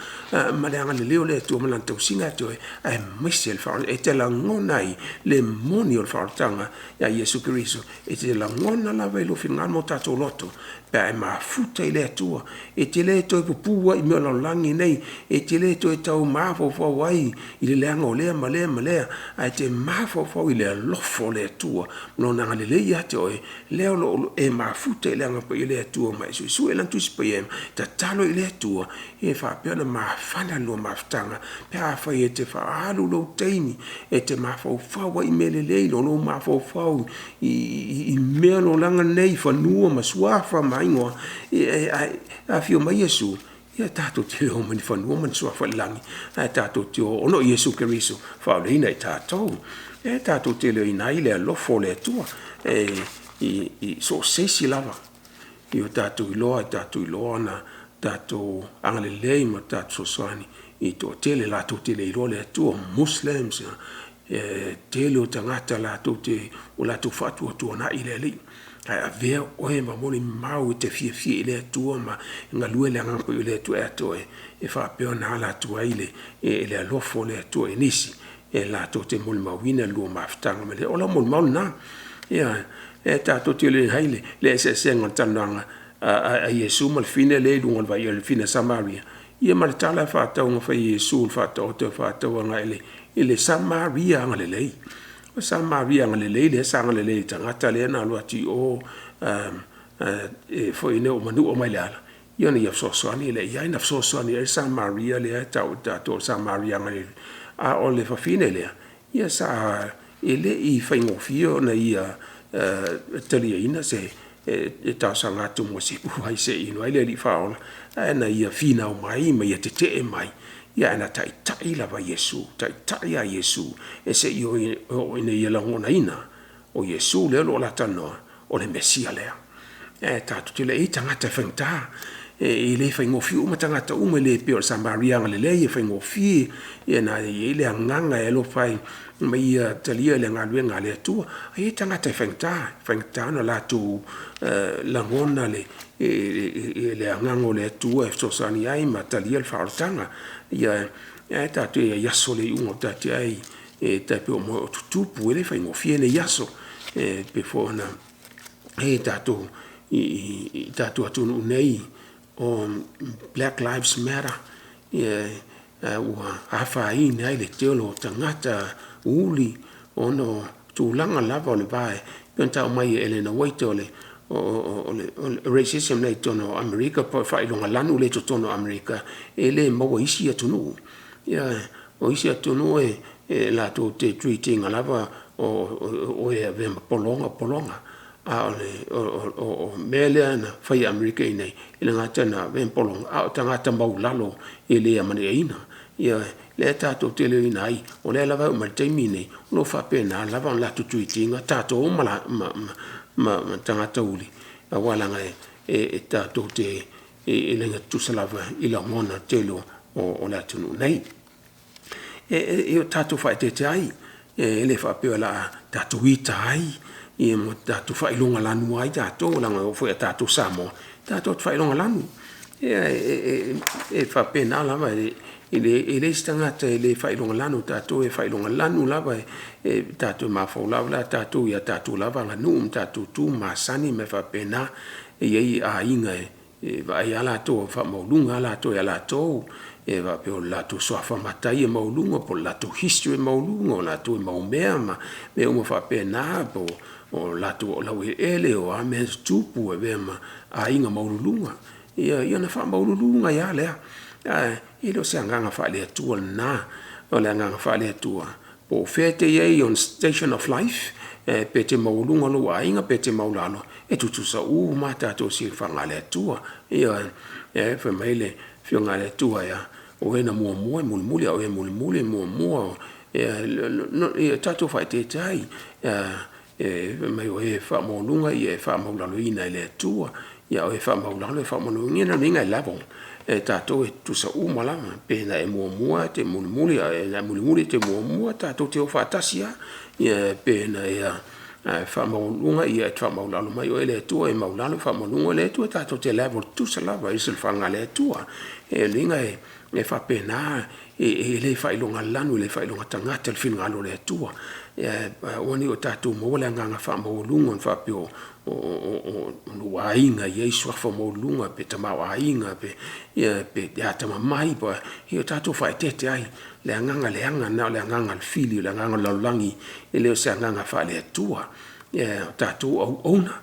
ma le agalelei o le Atua ma Lana tausiga ia te oe, aemaise le faaolataga. E te lagona ai le moni o le faaolataga ia Iesu Keriso. E te lagona lava i lou finagalo ma o tatou loto pe a e mafuta i le Atua. E te le toe pupū ai i mea o le lalolagi nei, e te le toe tau mafaufau ai i le leaga o lea ma lea ma lea, ae te mafaufau i le alofa o le Atua ma Lona agalelei ia te oe, lea o lo o e mafuta i le Agaga Paia o le Atua ma e suesue Lana Tusi Paia, tatalo i le Atua e faapea ona mafana le lua mafutaga pe afai e te faaalu lou taimi e te mafaufau ai i mea lelei, i lou mafaufau i mea o le olaga lenei, fanua ma suafa ma igoa, ae afio mai Iesu, ia tatou te le o ma ni fanua ma ni suafa i le lagi, ae tatou te o ona o Iesu Keriso faaolaina i tatou. E tatou te iloaina ai le alofa o le Atua i so o se isi lava. I o tatou iloa, tatou iloa ona tatou agalelei ma tatou fesoasoani i toatele latou te le iloa le Atua, Muslims, e tele o tagata latou te ua latou faatuatuanai le Alii. Ae avea oe ma molimau e te fiafia i le Atua ma galue le Agaga Paia o le Atua ia te oe, e faapea ona ala atu ai le alofa o le Atua i nisi e latou te molimauina le lua mafutaga ma le ola molimau lena. Ia, e tatou te le hai le eseesega o le talanoaga a Iesu ma le fine lea i luga o le vai o le fine Samaria. Ia ma le tala faatauga fai a Iesu i le faataoto e faatau agai i le Samaria agalelei. O Samaria agalelei lea sa agalelei i le tagata lea na alu atu i o e foi nei o manua mai le ala, ia ona ia fesoasoani lea i ai, na fesoasoani ai le Samaria lea e tau e tatou o le Samaria agalelei. A o le fafine lea, ia sa e le i faigofie ona ia taliaina se e talosaga atu mo se vai se i inu ai le Alii Faaola, ae na ia finau mai ma ia tetee mai, ia ae na taitai lava Iesu, taitai lava Iesu e se i oo ina ia lagonaina o Iesu lea o lo o la talanoa, o le Mesia lea. E tatou te le i tagata e faigata, e le faigofie uma tagata uma, e le pei o le Samaria agalelei e faigofie, ia na i ai le agaga e alofa ai ma ia talia le galuega a le Atua. E i ai tagata e faigata, faigata ona latou lagona le agaga o le Atua e fesoasoani ai ma talia le faaolataga. Ia, e tatou te i aso le iuga o tatou ai, e tai pei o moe o tutupu, e le faigofie nei aso. E pei foi ona i ai tatou i tatou atunuu nei o Black Lives Matter, ia, ua afaina ai le tele o tagata uli ona o tulaga lava o le va e pei ona tau mai e Elena Waite o o le racism lea i totonu o Amerika po o le faailogalanu lea i totonu o Amerika, e le maua i isi atunuu. Ioe. O isi atunuu e latou te treat ina lava o oe e avea ma pologa o pologa. A o le mea lea na fai e Amerika i inei, e le gata ina avea ma pologa, a o tagata maualalo e le amanaiaina. Ioe. Lea tatou te iloaina ai, o lea lava e oo mai i le taimi lenei, o lo o faapena lava ona latou treat ina tatou ma tagata uli, aua leaga e tatou te le tutusa lava i lagona o le tele o le atunuu nei. E tatou te faaeteete ai, e le faapea o le a tatou ita ai ma tatou faailogalanu ai tatou, leaga e oo foi ia tatou Samoa, tatou te faailogalanu. E faapena lava, e leai se tagata e le faailogalanu, o tatou e faailogalanu lava, tatou te mafaufau lava tatou i a tatou lava aganuu ma tatou tu masani ma mea faapena. E i ai aiga e vaai lava latou e faamaualuga lava latou ia latou, e faapea o le latou suafa matai e maualuga po o le latou history e maualuga, o latou e maumea ma mea uma faapena, po o latou o laueleele o a mea e tutupu e avea ma aiga maualuluga. Ia ona faamaualuluga ai lava lea. Ae le o se agaga faale-Atua lena. O le agaga faale-Atua, po o fea e te i ai on station of life, pe te maualuga lou aiga pe te maualalo, e tutusa uma lava tatou i le silafaga a le Atua. Ioe. Fai mai le Afioga a le Atua e a? O e na muamua e mulimuli, a o e mulimuli e muamua. Ia tatou faaeteete ai, fai mai o e faamaualuga e faamaualaloina e le Atua, a o e faamaualalo e faamaualuga. O lona uiga e level, o tatou e tutusa uma lava, pe na e muamua e te mulimuli, a o e mulimuli e te muamua, tatou te o faatasi lava. Pe na e faamaualuga e te faamaualalo mai oe e le Atua, e maualalo e faamaualuga oe e le Atua, tatou te level tutusa lava i le silafaga a le Atua. O lona uiga e faapena, e le faailogalanu, e le faailoga tagata le finagalo o le Atua. Aua ne i o tatou maua le agaga faamaualuga faapea o lou aiga e i ai suafa maualuluga pe tamaoaiga pe atamamai. Ia tatou faaeteete ai, o le agaga leaga lena o le agaga o le fili o le agaga o le lalolagi, e le o se agaga faale-Atua. O tatou o auauna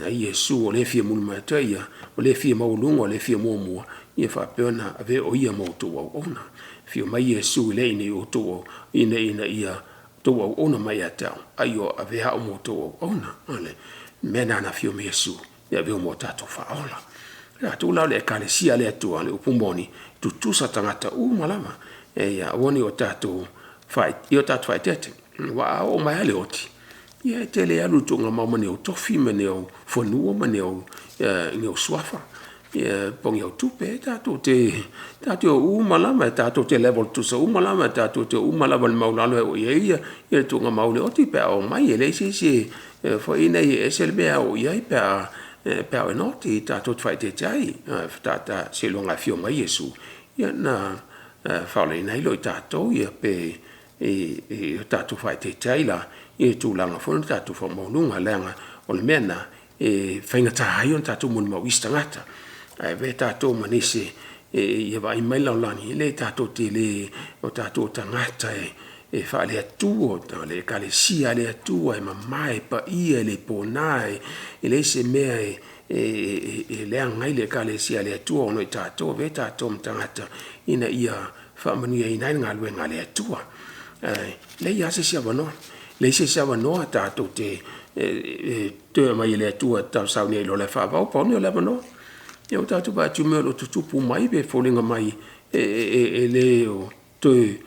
a Iesu o lea e fia mulimuli atu ai ia, o le e fia maualuga o le e fia muamua, ia faapea ona avea o ia ma outou auauna. Afio mai Iesu ina ia outou auauna mai ia te au, a ia avea au ma outou auauna. O le mea lena na afio mai ai Iesu e avea ma o tatou faaola. O tatou la o le ekalesia a le Atua, o le upu moni, e tutusa tagata uma lava. E aua ne i o tatou faaeteete, aua a oo mai lava le oti, ia e te le alu i le tuugamau ma ni ou tofi ma ni ou fanua ma ni ou suafa po o ni au tupe. Tatou te o uma lava, tatou te level tutusa uma lava, tatou te o uma lava i le maualalo e oo i ai le tuugamau i le oti pe a oo mai. E leai se isi foi nei e ese le mea e ao i ai pe a oo ina oti. Tatou te faaeteete ai, seiloga e afio mai Iesu ona faaolaina ai lea o tatou, pe tatou faaeteete ai la i le tulaga foi lea o le tatou faamaualuga. Leaga o le mea lena e faigata ai ona tatou molimau i isi tagata. Ae avea tatou ma nisi ia vaai mai le lalolagi, e leai tatou te le, o tatou o tagata e faale-Atua, o le Ekalesia a le Atua, e mama, e paia, e le pona, e leai se mea e leaga ai le Ekalesia a le Atua ona o tatou. Avea tatou ma tagata ina ia faamanuiaina ai le galuega a le Atua. Ae leai lava se isi avanoa, leai se isi avanoa tatou te toe aumai e le Atua e sauni ai loa e faavau, pau lenei o le avanoa. Ia ua tatou vaai atu i mea o lo o tutupu mai e foliga mai e le o toe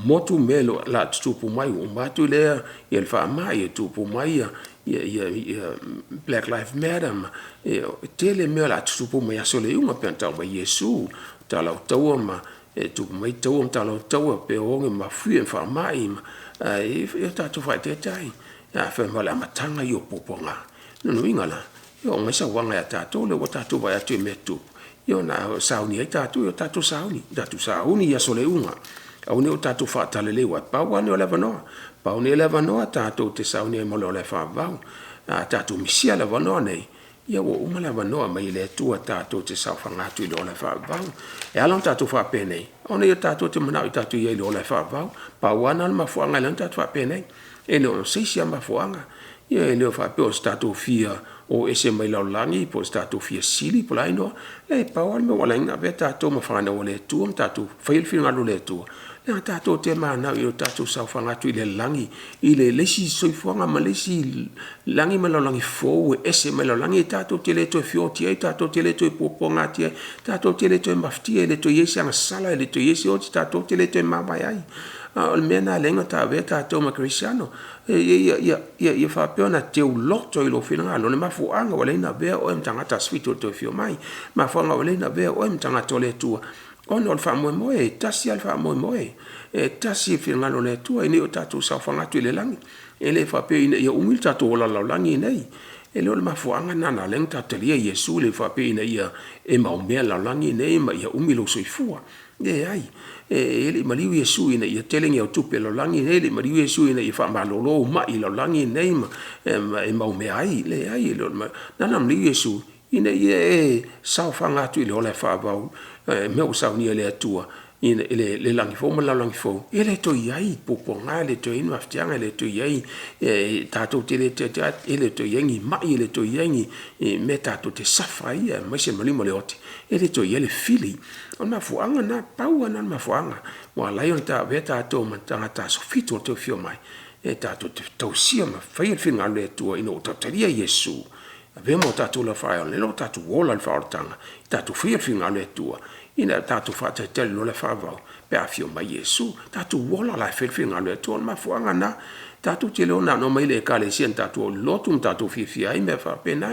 motu mea o le a tutupu mai, ua uma atu lea le faamai, tupu mai Black Life Matter, e tele mea o le a tutupu mai i aso o le iuga e pei ona tau mai e Iesu, tala o taua ma tupu mai taua ma tala o taua, pea o oge mafuie ma faamai, ae ia tatou faaeteete ai. Fai mai o le amataga ia o puapuaga. O lona uiga la, ia oo mai sauaga ia tatou lea ua tatou vaai atu i mea e tutupu, ia ona sauni ai tatou, ia tatou sauni, tatou sauni i aso o le iuga, aua ne i o tatou faatalale aua pau lava lenei o le avanoa. Pau lenei o le avanoa tatou te sauni ai mo le ola e faavavau. A tatou misia le avanoa lenei, ia ua uma le avanoa e aumai e le Atua tatou te saofaga atu i le ola e faavavau. E ala ona tatou faapenei, ona ia tatou te mananao tatou te i ai i le ola e faavavau. Pau lava lena o le mafuaaga e ala ai ona tatou faapenei, e le o se isi lava mafuaaga. Ia e le o faapea o se tatou fia o ese mai lalolagi po o se tatou fia sili po o le a igoa. E pau lava le mea ua ala ai ona avea tatou ma fanau a le Atua ma tatou faia le finagalo o le Atua, leaga tatou te mananao ina ia tatou saofaga atu i le lagi i le isi soifuaga ma le isi lagi ma le lalolagi fou e ese mai le lalolagi, e tatou te le toe feoti ai, tatou te le toe puapuagatia ai, tatou te le toe mafatia, e le toe i ai se agasala, e le toe i ai se oti, tatou te le toe mavae ai. A o le mea lena e ala ai ona avea tatou ma kerisiano, ia faapea ona teuloto i lou finagalo le mafuaaga ua ala ai ona avea oe ma tagata asofitu i le toe afio mai. Mafuaaga ua ala ai ona avea oe ma tagata o le Atua, ona o le faamoemoe, e tasi lava le faamoemoe. E tasi le finagalo o le Atua ina ia tatou saofaga atu i le lagi. E le faapea ina ia umi lo tatou ola i le lalolagi lenei. E le o le mafuaaga lena na ala ai ona tatou talia Iesu, e le faapea ina ia e maumea i le lalolagi lenei ma ia umi lou soifua. Leai, e le i maliu Iesu ina ia tele ni au tupe i le lalolagi lenei, e le i maliu Iesu ina ia faamalolo ou mai i le lalolagi lenei ma e maumea ai. Leai, na ala ona maliu Iesu, ina ia e saofaga atu i le ola e faavavau, mea ua saunia e le Atua i le lagi fou ma le lalolagi fou, e le toe i ai puapuaga, e le toe i ai ni mafatiaga, e le toe i ai, tatou te le e le toe i ai ni mai, e le toe i ai ni mea tatou te suffer ai, aemaise le maliu ma le oti, e le toe i ai le fili. O le mafuaaga lena, pau lava lena o le mafuaaga ua ala ai ona avea tatou ma tagata aso Fitu o le toe afio mai, e tatou te tausia ma faia le finagalo o le Atua ina ua tatou talia Iesu e avea ma o tatou Alii ma Faavae, lea ua tatou ola i le faaolataga, tatou faia le finagalo o le Atua, ina ia tatou faatalitali loa i le faavavau pe a afio mai Iesu. Tatou ola la e fai le finagalo o le Atua. O le mafuaaga lena, tatou te le o na ona omai i le ekalesia na tatou o i le lotu ma tatou fiafia ai ma mea faapena.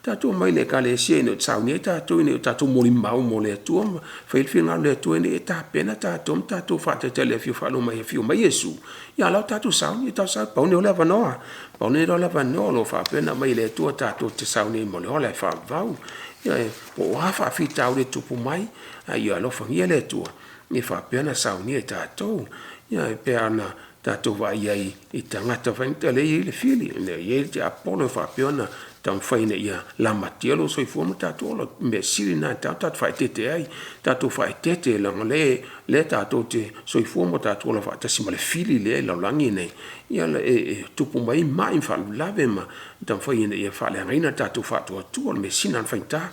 Tatou omai i le ekalesia ina ia sauni ai tatou ina ia tatou molimau mo le Atua ma fai le finagalo o le Atua ina ia tapena tatou ma tatou faatalitali i le afio faalogo mai e afio mai Iesu, ia a o la ua tatou sauni, pau lenei o le avanoa, pau lenei o le avanoa o lo o faapea ona aumai e le Atua tatou te sauni ai mo le ola e faavavau. Ioe. Po o a faafitauli e tutupu mai, a ia alofagia e le Atua ia faapea ona saunia e tatou. Ioe. Pei lava ona tatou vaai ai i tagata faigata lea e i ai le fili, lea e i ai le tiapolo e faapea ona taumafai ina ia lamatia lou soifua ma tatou ola. O le mea sili lena e tatau ona tatou faaeteete ai. Tatou faaeteete leaga o lea tatou te soifua ma tatou ola faatasi ma le fili lea i le lalolagi lenei, e tupu mai ai mai ma faalavelave ma taumafai ina ia faaleagaina lo tatou faatuatua. O le measili lena ona faigata.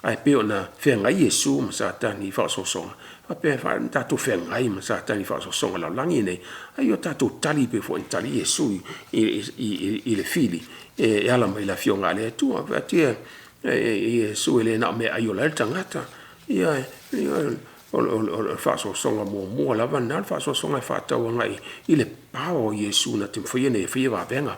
Ae pei ona feagai Iesu ma Satani i faaosoosoga, faapea ona tatou feagai ma Satani i faaosoosoga o le lalolagi lenei, a ia tatou tali pei foi ona tali Iesu i le fili e ala mai i le Afioga a le Atua. Vaai Iesu e le na o meaai e ola ai le tagata. Ioe, o le faaosoosoga muamua lava lena, o le faaosoosoga e faatatau agai i le power o Iesu na te mafaia ona ia faia vavega.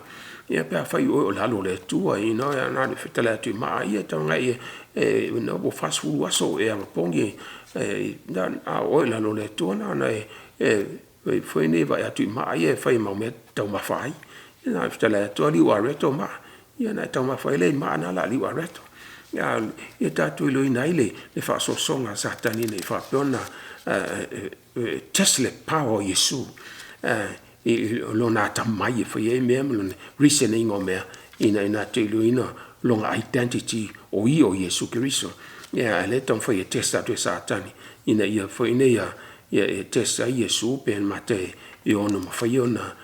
Ia pe afai o oe o le Alo o le Atua, na ona fetalai atu i maa ia, tago ua 40 aso o e anapogi, a o oe o le Alo o le Atua, na ona e vaai atu i maa ia e fai ma mea e taumafa ai. Na ona fetalai atu liu areto maa, ia ona e taumafa ai lea i maa na o le a liu areto. Ia tatou iloaina ai le faaosoosoga a Satani ina ia faapea ona test le power o Iesu i lona atamai e fai ai mea ma lona reason ina o mea ina ia te iloaina lona identity o ia o Iesu Keriso. Ia a o lea e taumafai e test atu e Satani ina ia foi nei ia test ai Iesu pe mata e ono mafai ona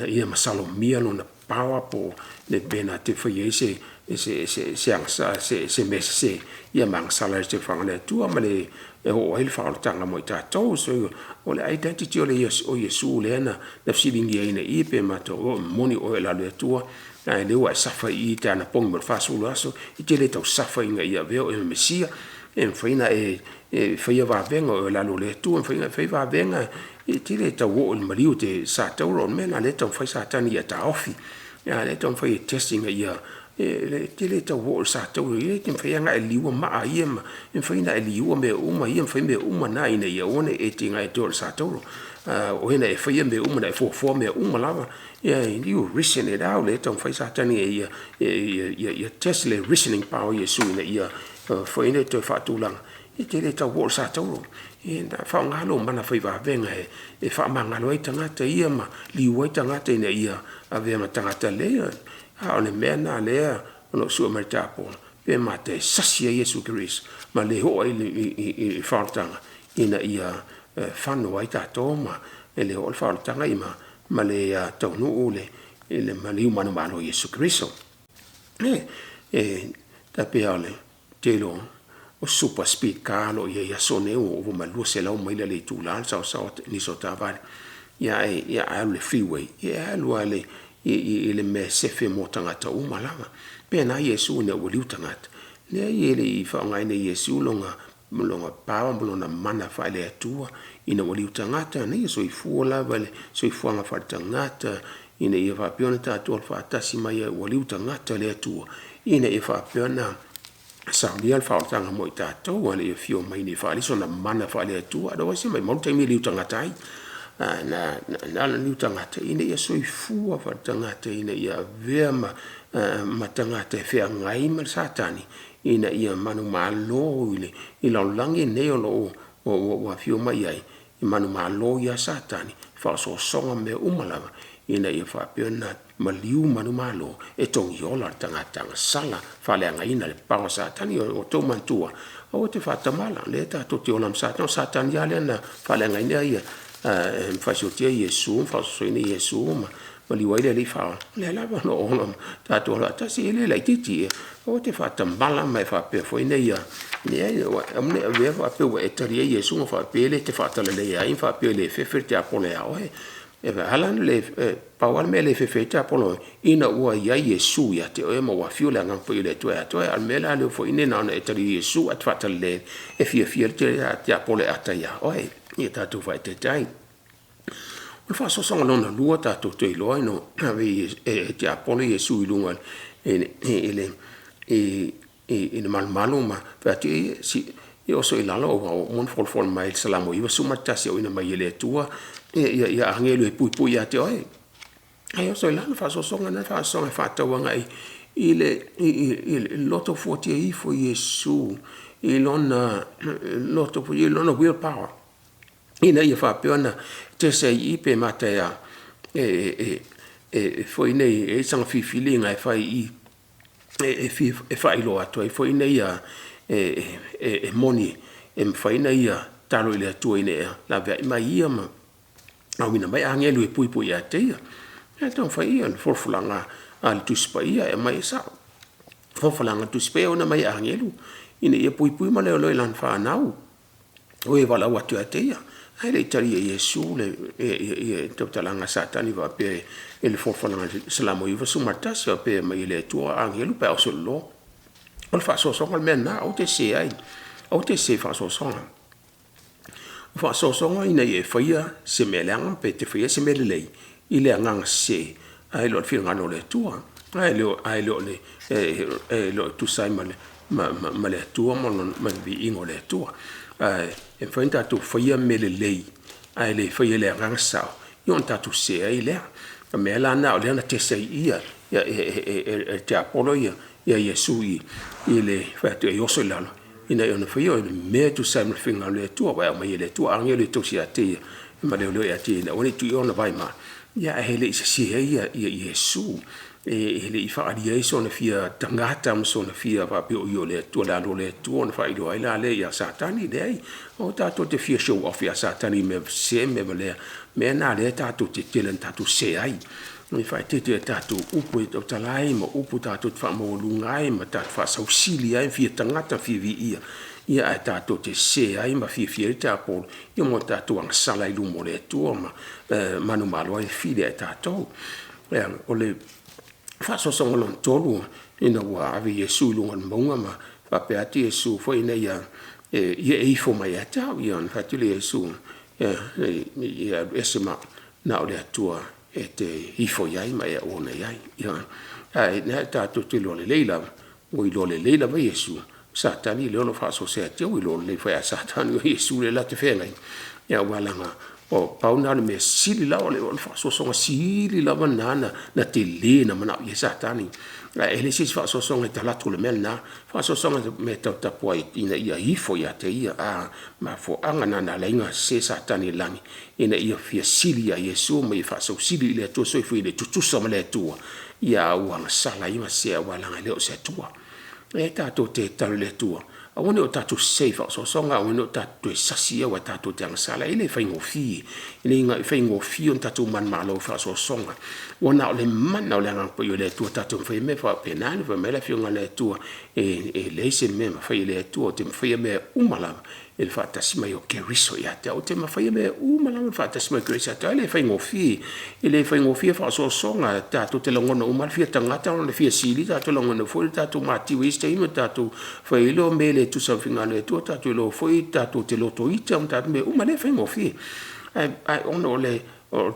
ia masalomia lona power po le pe na te fai ai se se mea sese ia ma agasala i le silafaga a le Atua ma le e oo ai le faaolataga mo i tatou. So, o le identity o Iesu lea na fesiligia ai i i pe mata o moni oe o le Alo o le Atua, ae lea ua e suffer i i te anapogi mo le 40 aso, e te le tau suffer ina ia avea oe ma Mesia. E mafai ona e faia vavega o oe o le Alo o le Atua, e mafai ona e faia vavega, e te le tau oo i le maliu e te satauro. O le mea lena o lea e taumafai Satani ia taofi. A o lea e taumafai e test ina ia e te le tau oo i le satauro, e te mafai lava ona e liua maa ia, e mafai ona e liua mea uma ia ma fai mea uma na ina ia aua ne i e tiga e toe o le satauro. O oe na e faia mea uma, na e fuafua mea uma lava. You reason it out. Lea e taumafai Satani ia test le reasoning power o Iesu ina ia foi nei toe faatulaga. E te le tau oo i le satauro. E faaaoga lou mana fai vavega e faamagalo ai tagata ia ma liu ai tagata ina ia avea ma tagata lelei. A o le mea lena lea o lo o sue mai e le tiapolo, pe mata e sasi ai Iesu Keriso ma le oo ai i le faaolataga ina ia fano ai tatou ma e le oo le faaolataga ma le taunuu le. i le maliu manumalo o Iesu Keriso. E, e tai pei o le tele o super speed car o lo o i ai i aso nei ua ova ma le 200 maila i le itula le saoasaoa o nisi o taavale. Ia ae ia a alu i le freeway, ia e alu lava i le i le mea e sefe mo tagata uma lava. Pena Iesu ina ua liu tagata. Leai e le i faaaogaina e Iesu lona lona power ma lona mana faale-Atua ina ua liu tagata, na ia soifua lava le soifuaga faaletagata ina ia faapea ona tatou alo faatasi mai ai ua liu tagata le Atua ina ia faapea ona saunia le faaolataga mo i tatou, a le i afio mai nei faaali sona mana faale-Atua. Otherwise, maumau le taimi e liu tagata ai. Na na ala liu tagata ina ia soifua faaletagata ina ia avea ma ma tagata e feagai ma le Satani ina ia manumalo i le lalolagi lenei o lo o ua afio mai ai, e manumalo ia Satani, faaosoosoga ma mea uma lava, ina ia faapea ona maliu manumalo e togiola le tagata agasala faaleagaina e le paoa Satani. Ia outou manatua, aua te faatamala, o lea tatou te ola ma Satani. O Satani lava lea na faaleagaina ia, ma faasiotia Iesu ma faaosoosoina Iesu ma maliu ai le Alii Faaola. O lea lava o lo o ola ma tatou faatasi, e le laitiiti. Aua te faatamala ma e faapea foi nei, leai, aua ne i avea faapea ua e talia Iesu ona faapea lea e te faatalale ai ma faapea e le fefe le tiapolo ia oe. E ala ona le, pau lava le mea e le fefe ai le tiapolo ina ua i ai Iesu ia te oe ma ua afio le Agaga Paia o le Atua ia te oe. A o le mea la lea foi na ona e talia Iesu ae te faatalale, e fiafia le tiapolo e ata ia oe. Ia tatou faaeteete ai. O le faasoasoaga lona lua tatou te iloa ina ua ave e tiapolo Iesu i luga i le malumalu ma fai atu, ia oso i lalo aua ua uma ona folafola mai i le Salamo 91 e auina mai e le Atua ia agelu e puipui ia te oe. Ae oso i lalo le faasoasoaga lena, faasoasoaga e faatatau agai i le loto fuatia ifo Iesu i lona loto i lona will power ina ia faapea ona test ai i i pe mata e foi nei e i ai sana filifiliga e fai i i e faailoa atu ai foi nei e moni e mafai ona ia tatalo i le Atua ina ia laveai mai ia ma auina mai agelu e puipui ia te ia. E taumafai ia le folafolaga a le Tusi Paia e aumai e sao. Folafolaga a le Tusi Paia e auina mai e agelu ina ia puipui ma leoleo i lana fanau o e valaau atu ia te ia. Ae le i talia e Iesu le tautalaga a Satani faapea i le folafolaga i le Salamo 91 faapea e aumai e le Atua agelu pe a oso i lalo. O le faasoasoaga le mea lena, aua te sese ai, aua te sese i faasoasoaga. O faasoasoaga ina ia e faia se mea leaga pe te faia se mea lelei i le agaga sese ae le o le finagalo o le Atua. Ae le o le tusa ai ma le Atua ma le viiga o le Atua. Ae e mafai ona tatou faia mea lelei ae le faia i le agaga sao, ia ona tatou sese ai lea. O le mea la lena o lea na test ai i i e le tiapolo ia Iesu i le fai atu e oso i lalo ina ia ono faia le mea e tusa ai ma le finagalo o le Atua, aua e aumai e le Atua agelu e tausi ia te ia ma leoleo ia te ia ina ia aua ne i tuu i ona vaima. Ia ae le i sese ai Iesu, e le i faaalia ai sona fia tagata ma sona fia faapea o ia o le Atua, le alo o le Atua, ona faailoa ai la lea ia Satani. Leai, aua tatou te fia show off ia Satani i mea sese ma mea valea, mea na lea tatou te tele ina tatou sese ai. E faaeteete i a tatou upu e tautala ai ma upu tatou te faamaualuga ai ma tatou faasausili ai ma fia tagata ma fia viia, ia ae tatou te sese ai ma fiafia ai le tiapolo ia ma tatou agasala i luma o le Atua ma manumalo ai e fili ia i tatou. O le faasoasoaga lona tolu ina ua ave Iesu i luga o le mauga ma faapea atu Iesu foi ina ia e ifo mai ia te au. Ia ona fai atu lea o Iesu, ia alu ese ma au, na o le Atua e te ifo i ai ma e auauna i ai. Ae tatou te iloa lelei lava, ua iloa lelei lava Iesu, Satani lea o lo o faasoasoa ia te au, iloa lelei foi e Satani o Iesu lea la te feagai, aua leaga o pau lena o le mea sili lava, o le faasoasoaga sili lava lena na tele na manao i ai Satani. Ae leai se isi faasoasoaga i talaatu o le mea lena, faasoasoaga mea tau tapuai ina ia ifo ia te ia. A mafuaaga lena na ala ai ona sese Satani i le lagi ina ia fia sili ia Iesu ma ia faasausili i le Atua soifua ia le tutusa ma le Atua, ia ua agasala ai ma sese aua leaga e le o se Atua. E tatou te tatalo i le Atua, aua ne i o tatou sese i faaosoosoga, aua ne i o tatou toe sasi aua tatou te agasala. E le faigofie, e le faigofie ona tatou manumalo i faaosoosoga. Ua na o le mana o le Agaga Paia o le Atua tatou te mafaia mea faapena. Na fai mai le Afioga a le Atua, e leai se mea e mafai e le Atua, ou te mafaia mea uma lava i le faatasi mai o Keriso ia te au. Ou te mafaia mea uma lava i le faatasi mai o Keriso ia te au. E le faigofie, e le faigofie faaosoosoga tatou te lagona uma lava le fia tagata ma le fia sili, tatou lagona foi le tatou matiu i isi taimi, tatou fai ai lea o mea e le tusa ma finagalo o le Atua, tatou iloa foi tatou te loto ita ma tatou mea uma, e le faigofie. Ae ona o le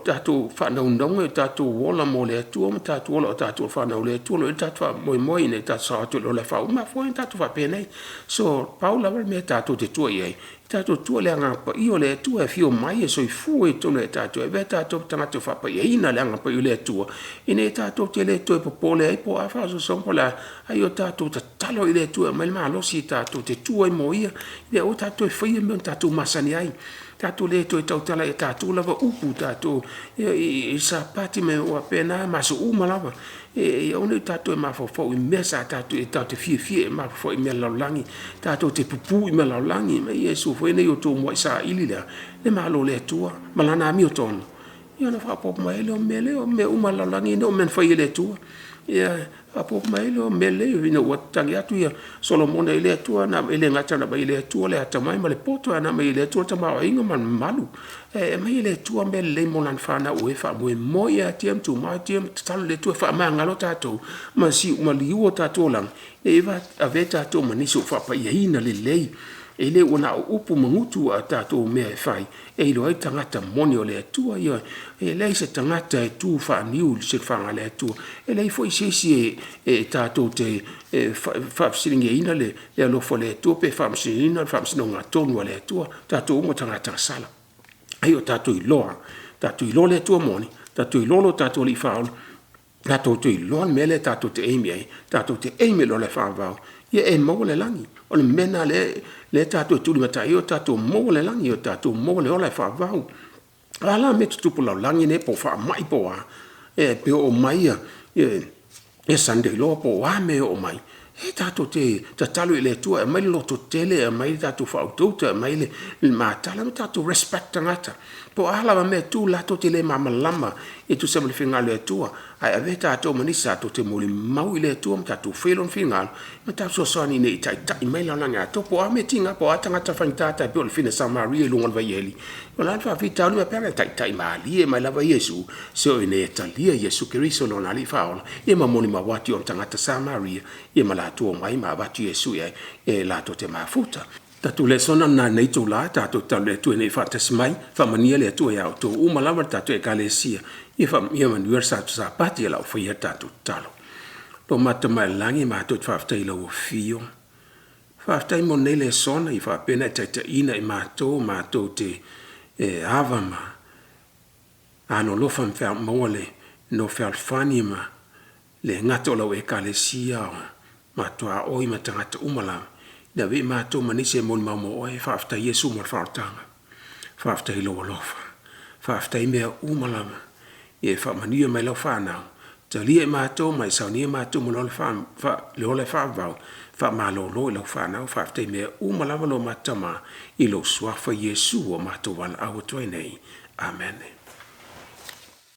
tatou faanaunauga ia tatou ola mo le Atua ma tatou ola o tatou o fanau a le Atua, o lo o i ai le tatou faamoemoe ina ia tatou sao atu i le ola e faauma. E mafua ai ona tatou faapenei. So pau lava le mea tatou te tua i ai, tatou tua i le Agaga Paia o le Atua e afio mai e soifua i totonu ia tatou e avea tatou ma tagata e faapaiaina le Agaga Paia o le Atua ina ia tatou te le toe popole ai po o a faaosoosoga po o le a, a ia tatou tatalo i le Atua e aumai le malosi tatou te tua ai mo Ia. Ia aua tatou te toe faia mea na tatou masani ai, tatou le toe tautala i a tatou lava upu, tatou i Sapati ma mea uma faapena ma aso uma lava. Ia aua ne i tatou toe mafaufau i mea sa tatou te fiafia e mafaufau i mea o le lalolagi, tatou te pupu i mea o le lalolagi. Fai mai Iesu foi nei, “Ia outou muai saili le a? Le Malo o le Atua ma Lana amiotonu,” ia ona faaopoopo mai ai lea o mea lea. O mea uma lava a le lalolagi e le o mea na fai e le Atua. Ia faaopoopo mai ai lea o mea lelei. Ina ua tali atu Solomona i le Atua, e le gata ina aumai e le Atua le atamai ma le poto, ae na aumai e le Atua le tamaoaiga ma le mamalu. E aumai e le Atua mea lelei mo lana fanau o e faamoemoe ia te ia ma tumau ia te ia ma tatalo i le Atua e faamagalo tatou ma liu o tatou olaga, ia avea tatou ma nisi o faapaiaina lelei. E le ua na o upu ma gutu a tatou mea e fai e iloa ai tagata moni o le Atua. Ioe, e leai se tagata e tu faaniu i le silafaga a le Atua. E leai foi se isi e tatou te faafesiligiaina le alofa o le Atua pe faamasinoina le faamasinoga tonu a le Atua. O tatou uma o tagata sala. A ia o tatou iloa, tatou iloa le Atua moni, tatou iloa lo tatou Alii Faaola, tatou te iloa le mea lea tatou te aim i ai, tatou te aim i le ola e faavavau, ia e maua le lagi. O le mea lena lea tatou te tulimatai ai, ia tatou maua le lagi, ia tatou maua le ola e faavavau. O a la mea e tutupu i le lalolagi lenei po o faamai po o a, pe oo mai Sunday Law po o a mea e oo mai, e tatou te tatalo i le Atua e aumai le lototetele, aumai le tatou faautauta, aumai le matala ma tatou respect tagata. Po o a lava mea e tu latou te le malamalama e tusa ma le finagalo o le Atua, ae avea tatou ma nisi tatou te molimau i le Atua ma tatou faia Lona finagalo ma tatou fesoasoani ina ia taitai mai le lalolagi atoa. Po o a mea tiga, po o a tagata faigata tai pei o le afafine Samaria i luga o le vaieli, o le a le faafitauli faapea na taitai malie mai lava Iesu seia oo ina ia talia Iesu Keriso o lona Alii Faaola ia ma molimau atu i ona tagata Samaria ia ma latou omai ma avatu Iesu i ai e latou te mafuta. Tatou lesona lena i lenei itula, tatou tatalo i le Atua ina ia faatasi mai, faamanuia le Atua ia outou uma lava le tatou Ekalesia, ia manuia le Sapati o le a ou faia le tatou tatalo. Lo matou Tama i le Lagi, matou te faafetai i lau afio. Faafetai mo lenei lesona ia faapea ona e taitaiina i matou, matou te ava ma alolofa ma maua le nofo fealofani ma le gata o lau Ekalesia o ma tuaoi ma tagata uma lava, ina avea i matou ma nisi e molimau mo oe. Faafetai Iesu mo le faaolataga, faafetai i lou alofa, faafetai i mea uma lava. Ia e faamanuia mai lau fanau, talia i matou ma e saunia matou ma le ola e faavavau, faamalolo i lau fanau. Faafetai i mea uma lava lo matou Tama, i lou Suafa Iesu ua matou valaau atu ai nei. Amene.